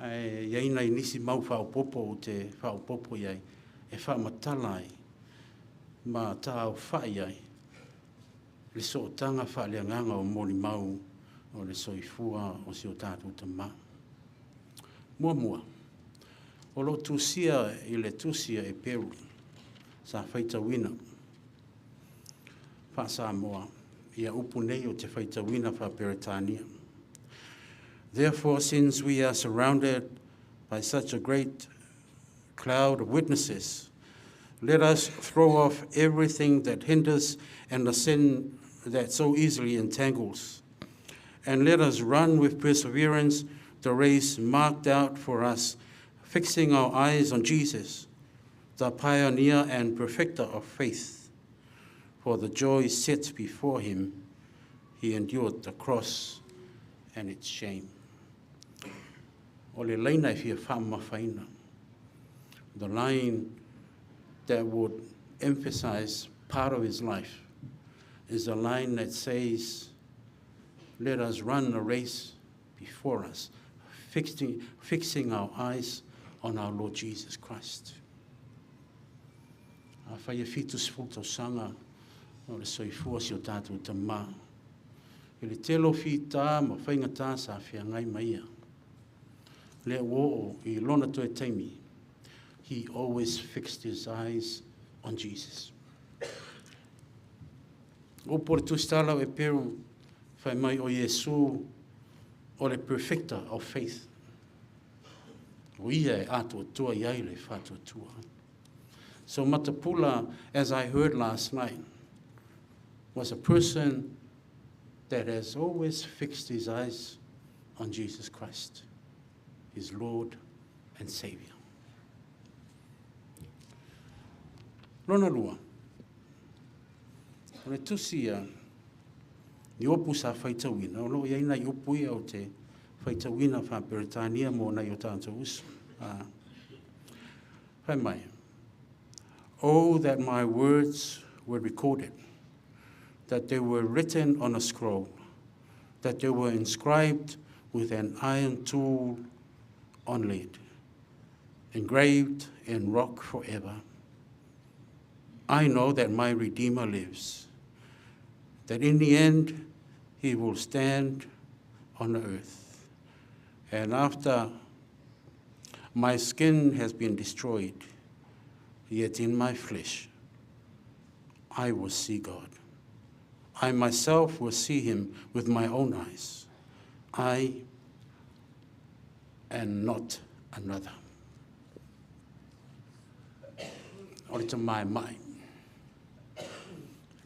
Ae i ai nai nisi mau faaopoopo ou te faaopoopo i ai e faamatala ai ma taaofai ai le sootaga faaleagaga o molimau o le soifua o si o tatou tamā. Muamua, o lo o tusia i le tusi a Eperu sa faitauina faa-Samoa ia upu nei ou te faitauina faa-Peretania. Therefore, since we are surrounded by such a great cloud of witnesses, let us throw off everything that hinders and the sin that so easily entangles. And let us run with perseverance the race marked out for us, fixing our eyes on Jesus, the pioneer and perfecter of faith. For the joy set before him, he endured the cross, and its shame. O le laina e fia whaamafaina. The line that would emphasize part of his life is a line that says, let us run the race before us, fixing our eyes on our Lord Jesus Christ. Afai e 70 tausaga o le soifua si o tatou tamā. I le tele o fitā ma faigatā sa feagai ma ia. Lea ua oo i lona toe taimi, he always fixed his eyes on Jesus. O upu a le Tusitala o Eperu fai mai o Iesu o le perfecter of faith. O ia e atoatoa i ai le faatuatua. So Matapula, as I heard last night, was a person that has always fixed his eyes on Jesus Christ, his Lord and Savior. Lona lua, o le tusi a Iopu sa faitauina, o lo o i ai nai upu ia ou te faitauina faa-Peretania mo nai o tātou uso. Fai mai, Oh, that my words were recorded, that they were written on a scroll, that they were inscribed with an iron tool on lead, engraved in rock forever. I know that my Redeemer lives, that in the end he will stand on the earth. And after my skin has been destroyed, yet in my flesh I will see God. I myself will see him with my own eyes. I and not another. O le tamaemai.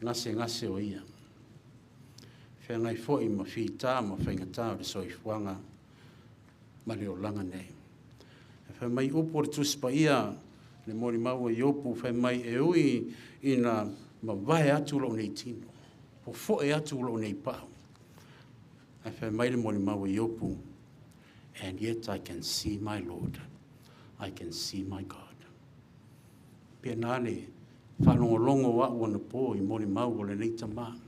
Gasegase o ia. Feagai foi ma fitā ma faigatā o le soifuaga ma le olaga nei. E fai mai upu o le Tusi Paia, le molimau a Iopu, fai mai e ui ina mavae atu lou nei tino, pofoe atu lou nei pau. Ae fai mai le molimau a Iopu, and yet I can see my Lord, I can see my God. Pēnā le faalogologo o a'u anapo i molimau o lenei tamā.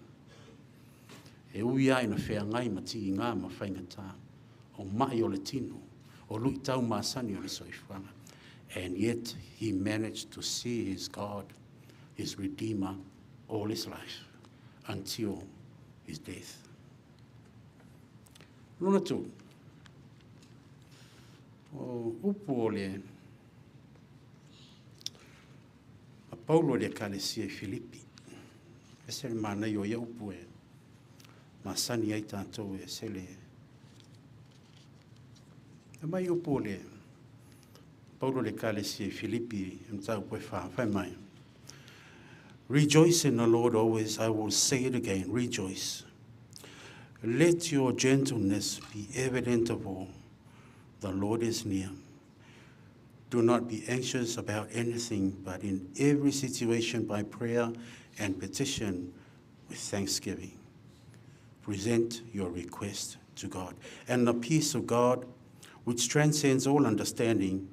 E ui lava ina feagai ma tigā ma faigatā, o ma'i o le tino, o lu'itau masani o le soifuaga. And yet he managed to see his God, his Redeemer, all his life until his death. Lona tolu, o upu o le a Paulo i le Ekalesia i Filipi. Ese le manaia o ia upu e masani ai tatou e ese le E mai upu o le Paulo i le Ekalesia i Filipi i mataupu e fa, fai mai. Rejoice in the Lord always, I will say it again, rejoice. Let your gentleness be evident of all. The Lord is near. Do not be anxious about anything, but in every situation by prayer and petition with thanksgiving. Present your request to God. And the peace of God, which transcends all understanding,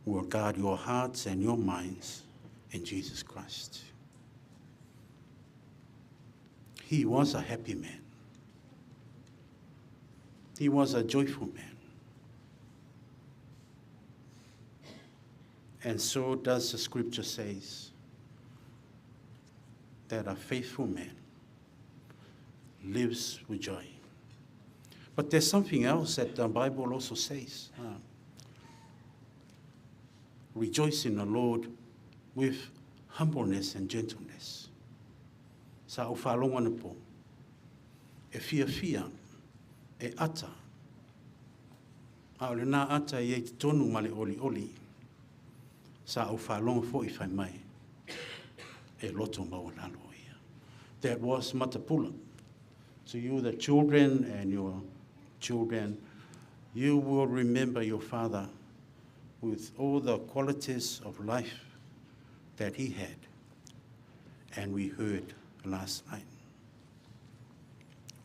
will guard your hearts and your minds in Jesus Christ. He was a happy man. He was a joyful man. And so does the scripture says that a faithful man lives with joy. But there's something else that the Bible also says. Rejoice in the Lord with humbleness and gentleness. Sa ou faalogo anapo, e fiafia, e ata, a o lenā ata e i ai totonu ma le olioli. Sa ou faalogo foi fai mai, e loto maualalo ia. That was Matapula. To you, the children and your children, you will remember your father with all the qualities of life that he had, and we heard last night.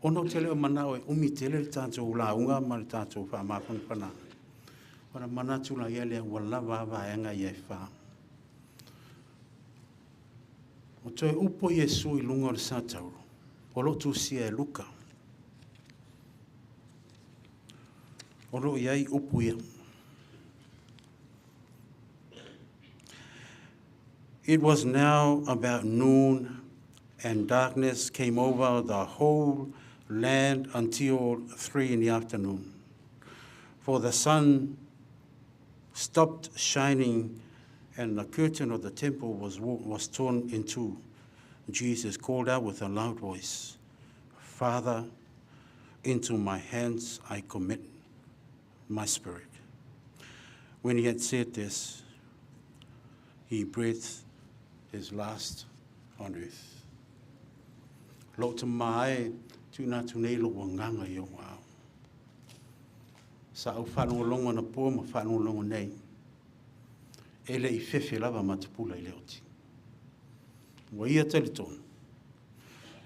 Ona ou te le o manao e umi tele le tatou lauga ma le tatou faamafanafanaga, ona manatu laia lea ua lava a vaega ia e fa. O toe upu a Iesu i luga o le satauro, o lo o tusia e Luka. O lo o i ai upu ia. It was now about noon, and darkness came over the whole land until 3 in the afternoon. For the sun stopped shining, and the curtain of the temple was torn in two. Jesus called out with a loud voice, Father, into my hands I commit my spirit. When he had said this, he breathed his last on earth. Lou tama e, tuuina atu nei lou agaga i ou aao. Sa ou faalogologo anapo ma faalogologo nei, e le i fefe lava matapula i le oti. Ua ia talitonu,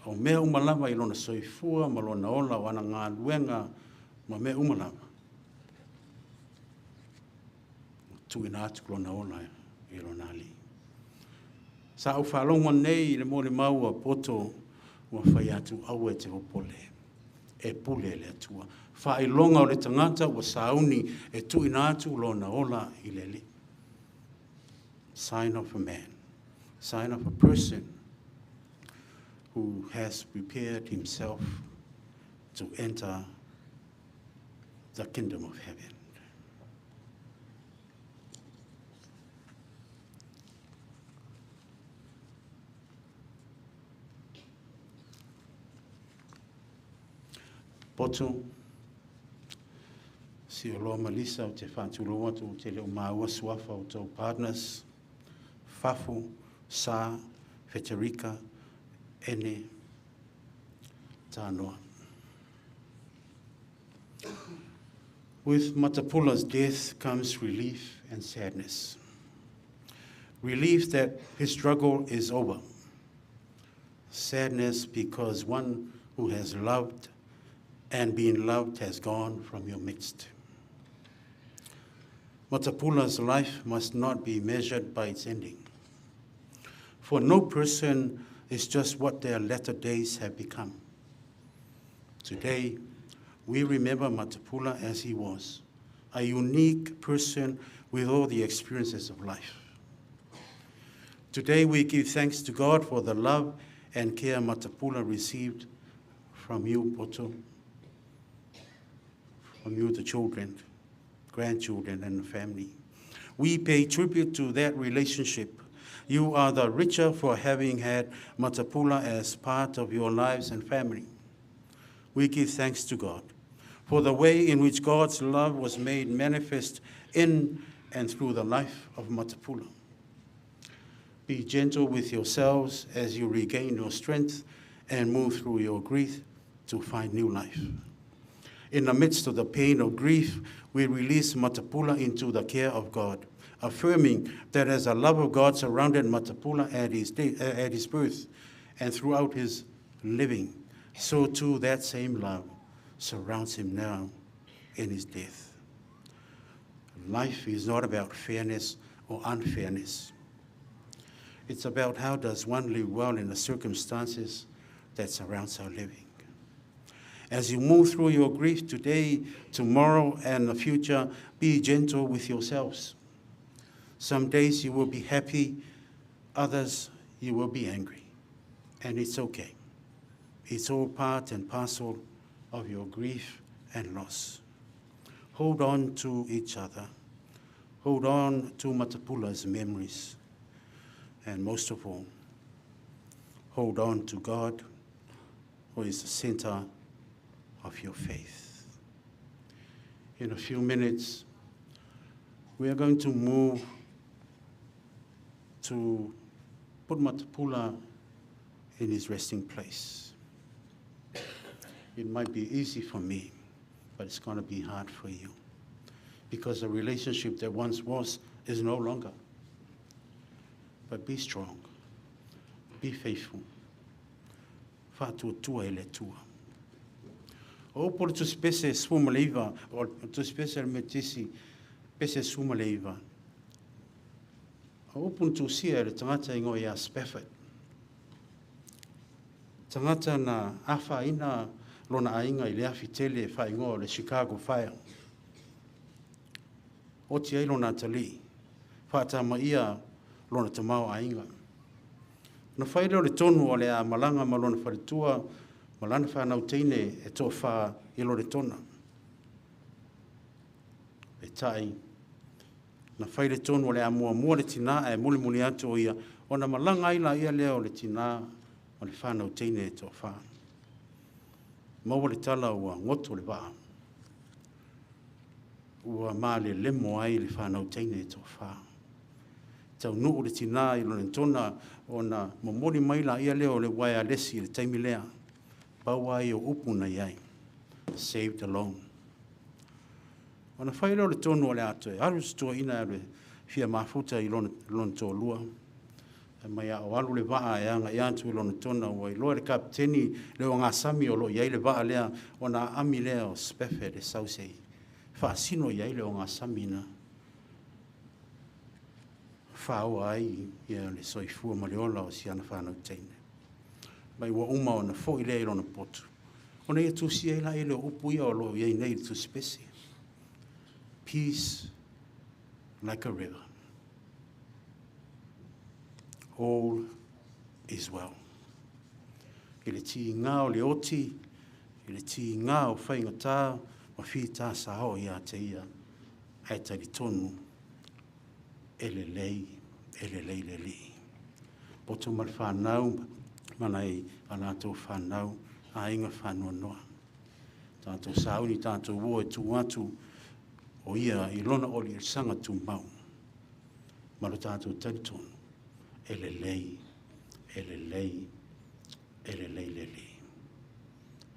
o mea uma lava i lona soifua ma lona ola o ana galuega ma mea uma lava, ua tuuina atu lona ola i lona Alii. Sa ou faalogo nei i le molimau a Poto ua fai atu aua e te popole, e pule le Atua. Faailoga o le tagata ua sauni e tuuina atu lona ola i le Alii. Sign of a man, sign of a person who has prepared himself to enter the kingdom of heaven. Poto, Sioloa ma Lisa, ou te faatulou atu, ou te le o maua suafa o tou partners, Fafo, Sa, Feterika, Ene, Tanoa. With Matapula's death comes relief and sadness. Relief that his struggle is over. Sadness because one who has loved and been loved has gone from your midst. Matapula's life must not be measured by its ending. For no person is just what their latter days have become. Today, we remember Matapula as he was, a unique person with all the experiences of life. Today, we give thanks to God for the love and care Matapula received from you, Poto, from you, the children, grandchildren, and the family. We pay tribute to that relationship. You are the richer for having had Matapula as part of your lives and family. We give thanks to God for the way in which God's love was made manifest in and through the life of Matapula. Be gentle with yourselves as you regain your strength and move through your grief to find new life. In the midst of the pain of grief, we release Matapula into the care of God, affirming that as the love of God surrounded Matapula at his birth and throughout his living, so too that same love surrounds him now in his death. Life is not about fairness or unfairness. It's about how does one live well in the circumstances that surrounds our living. As you move through your grief today, tomorrow, and the future, be gentle with yourselves. Some days you will be happy, others you will be angry, and it's okay. It's all part and parcel of your grief and loss. Hold on to each other. Hold on to Matapula's memories. And most of all, hold on to God, who is the center of your faith. In a few minutes, we are going to move to put Matapula in his resting place. It might be easy for me, but it's going to be hard for you, because the relationship that once was is no longer. But be strong, be faithful. Faatuatua i le Atua. O upu o le Tusipese e 19, o le Tusipese a le Metotisi, pese 19. O upu na tusia e le tagata e igoa ia Spafford. Tagata na afaina lona aiga i le afi tele e faaigoa o le Chicago Fire. Oti ai lona atalii, faatamaia lona tamaoaiga. Na fai lea o le tonu o le a malaga ma lona faletua ma lana fanau teine e toafa i Loretona. Peitai, na fai le tonu o le a muamua le tinā ae mulimuli atu o ia, ona malaga ai laia lea o le tinā ma le fanau teine e toafa. Maua le tala ua goto le vaa. Ua malelemo ai le fanau teine e toafa. Taunuu le tinā i Loretona ona momoli mai laia lea o le uaealesi i le taimi lea. Pau lava ia o upu na i ai, saved alone. Ona fai lea o le tonu o le a toe alu si toeaina e alu e fia mafuta i lona toalua. Fai mai a o alu le vaa e agai atu i Lonetona ua iloa e le kapeteni le ogasami o lo o i ai le vaa lea ona aami lea o Spafford e sau se i faasino i ai le ogasami na faoa ai le soifua ma le ola o si ana fanau teine. Mai ua uma ona foi lea i lona potu, ona ia tusia ai laia lea o upu ia o lo o i ai nei i le tusipese. Peace like a river. All is well. I le tiga o le oti, i le tiga o faigata ma fita sa o ia te ia, ae talitonu e lelei, e lelei le Alii. Poto ma le whanau, ma nai a latou whanau, aiga faanoanoa. Tatou sauni, tatou o e tuu atu o ia i lona oliolisaga tumau. Ma lo tatou talitonu, e lelei, e lelei, e lelei le Alii.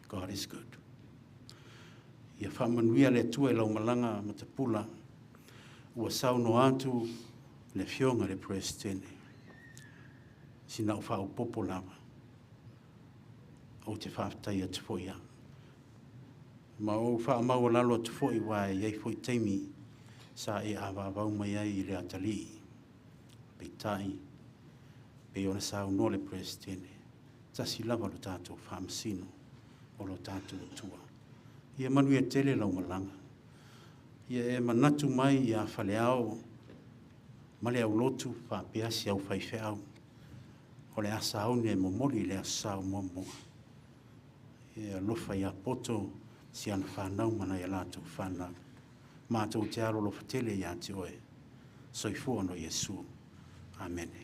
God is good. Ia faamanuia le Atua i lau malaga matapula, ua saunoa atu le afioga i le Peresetene. Sina ou faaopoopo lava. Ou te faafetai atu foi au. Ma ou faamaualalo atu foi aua e i ai foi taimi sa e avaavau mai ai i le atalii. Peitai, pei ona saunoa le Peresetene, tasi lava lo tatou faamasino o lo tatou Atua. Ia manuia tele lau malaga. Ia e manatu mai ia Faleao ma le aulotu faapea si au faifeau. O le a sauni e momoli i le aso Sa muamua. E alofa ia Poto, si ana fanau ma nai a latou fanau. Matou te alolofa tele ia te oe. Soifua ona o Iesu. Amene.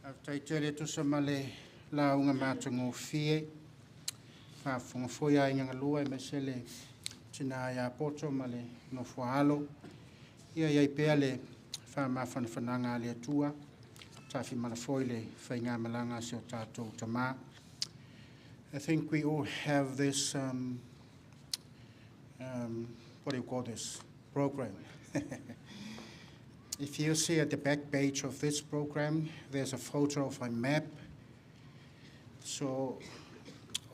Faafetai tele e tusa ma le lauga matagofie. Faafofoga foi aiga galua aemaise le tina ia Poto ma le nofo a alo. Ia i ai pea le faamafanafanaga a le Atua, tafimala foi le faigamalaga a si o tatou tama. I think we all have this, what do you call this, program. If you see at the back page of this program, there's a photo of a map. So,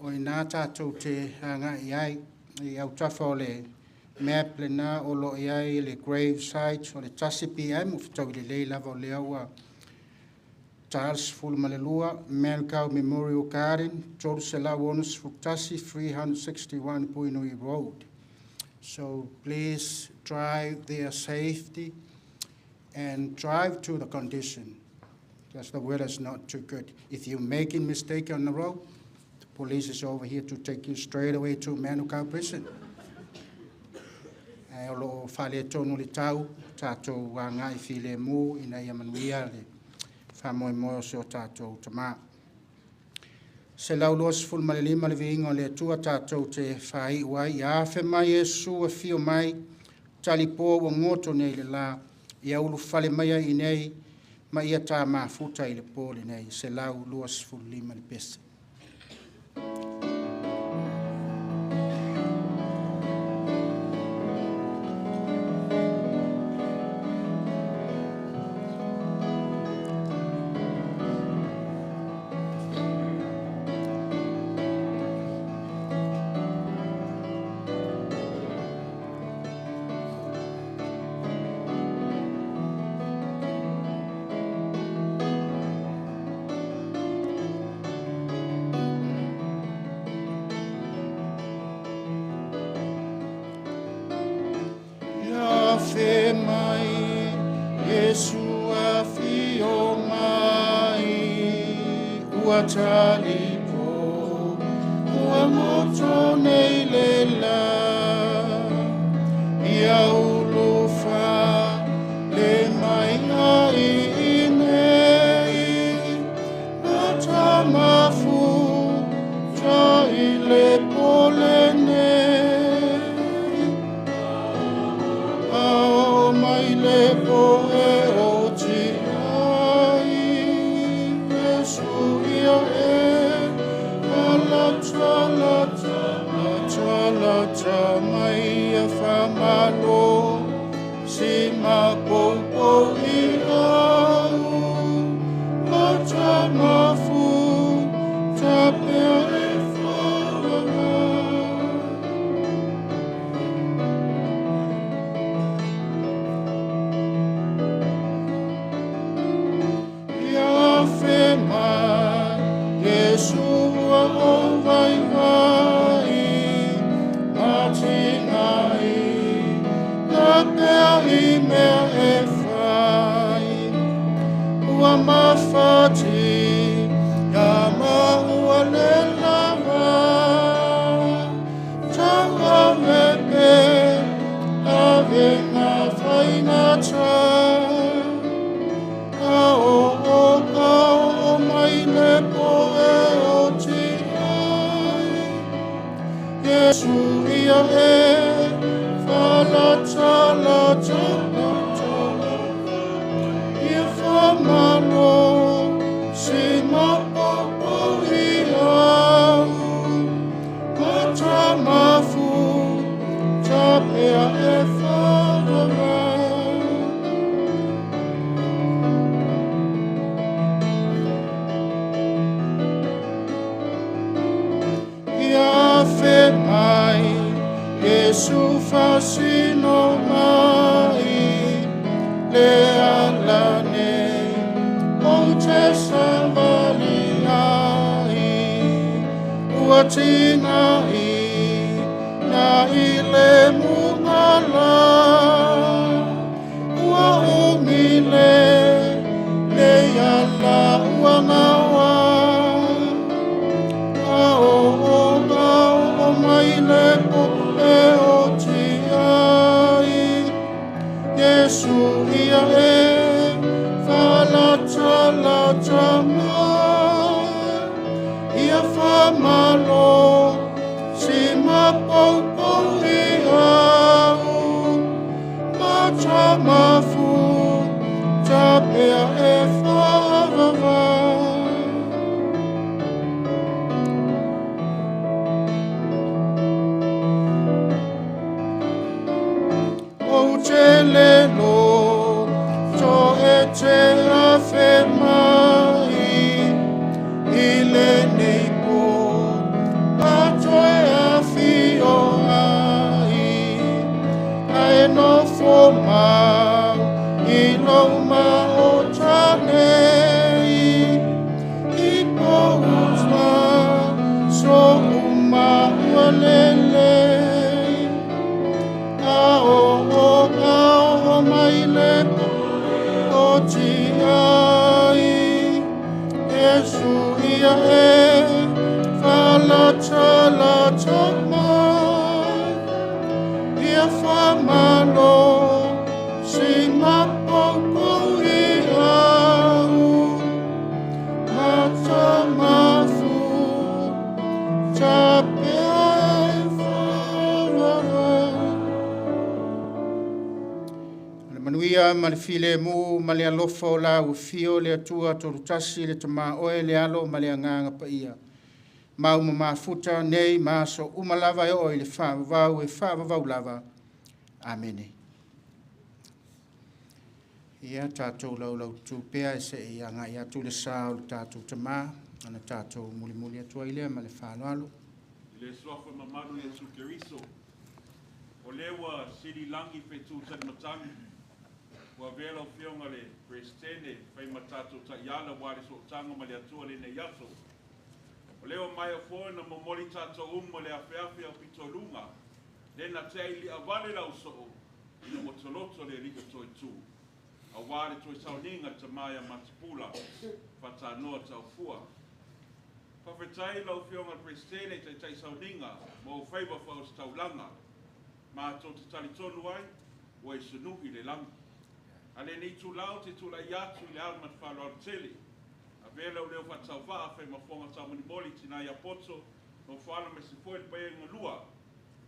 o ina tātou te agai ai, i autafa o le map lena o lo o i ai le grave site o le 1 PM, o fetaui lelei lava o lea ua ta le 12, Manukau Memorial Garden, 361, 361 Puhinui Road. So please drive there safety and drive to the condition, because the weather is not too good. If you're making mistake on the road, the police is over here to take you straight away to Manukau Prison. Ae o lo o faaletonu le tau, tatou agai filemu ina ia manuia le faamoemoe o si o tatou tama. 125 le viiga o le Atua tatou te faaiu ai. Ia afe mai Iesu afio mai, talipo ua goto nei le la, ia ulufale mai ai i nei, ma ia ta mafuta i le po lenei. 125 le pese. ua talipo ua moto nei le la ia ulufa le mai ai nei matamafu ta i le pole nei ao mai le poe o ti ai Yesu ia e la ta la ta la ta la ta mai ia whamalo si ma po po i au mata mafu ta pea e whaanga. Ia fe mai Yesu ua o vai vai matinga i la pea i mea e whai ua mawhati ia ma ua le lava tau ave pe ave ngā whaingata ao o ao mai le poe o ti ai Yesu ia e whalata lata lata ia whamalo si mapopo i au matamafu ta pea e whaanga. Ia fe mai Yesu fasino mai le alane o te savali ai ua tina i na i le mungala ua umi le le ala ua ngawa ao o ao mai le po e o ti ai Yesu ia e whalata lata mai ia whamalo si mapopo i au matamafu ta pea e whaavava. O te lelo to e te awhe mai i le nei po a toe awhi o ai ae nofo mau i lou ma o tanei i po utma so uma ua lele ao o ao mai le po o ti ai Yesu ia e whalata lata mai ia whamalo si mapopo i au matamafu ta pea e whaavava. Le manuia ma le file mu ma le alofa o la ufio le atua tolutasi le tama oe le alo ma le anganga paia. Mau ma mafuta nei maso umalava e oi le whaavavau e whaavavau lava. Amene. Ia tātou lau lau tupea e se i anga i atu le sa o le tātou tama, ana tātou mulimuli atua i lea ma le whaloalo. I le suafa mamalu Yesu Keriso, o lewa sili langi whetu tani matangi, ua vela o fionga le presidente whai matatou taiala wa le sootanga ma le atua le nei aso. O leo mai o fōna momoli tātou umo le awheawhe o pitolunga, le na te aili awale lau soo, ina o toloto le rika toi tū. A wā le toi sauninga ta maia matipula, whatanoa taufua. Faafetai lau Afioga i le Peresetene taita'i sauniga ma ou faiva faaositaulaga matou te talitonu ai ua e sunu'i i le lagi. A lenei itulā ou te tula'i atu i le ava ma le faaaloalo tele, avea lou leo faatauva'a fai ma fofoga taumolimoli tinā ia poto nofoalo ma se foe le paia i galua.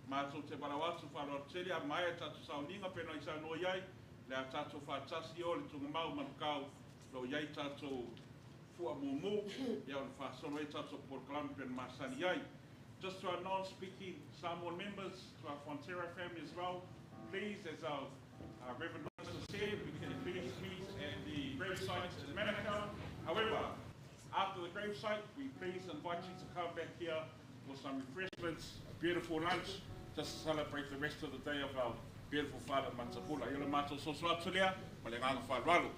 Matou te valaau atu faaaloalo tele a maea tatou sauniga pe na i saunoa i ai le a tatou faatasi o le tugamau manukau lo o i ai tatou fuamumu ia ona faasolo ai tatou polokalame pe na masani ai. Just to our non-speaking Samoan members, to our Fonterra family as well, please, as our Reverend Minister said, we can please meet at the gravesite in Manukau. However, after the gravesite, we please invite you to come back here for some refreshments, a beautiful lunch, just to celebrate the rest of the day of our beautiful father Matapula. Ia le matou soso atu lea, ma le agaga faaaloalo.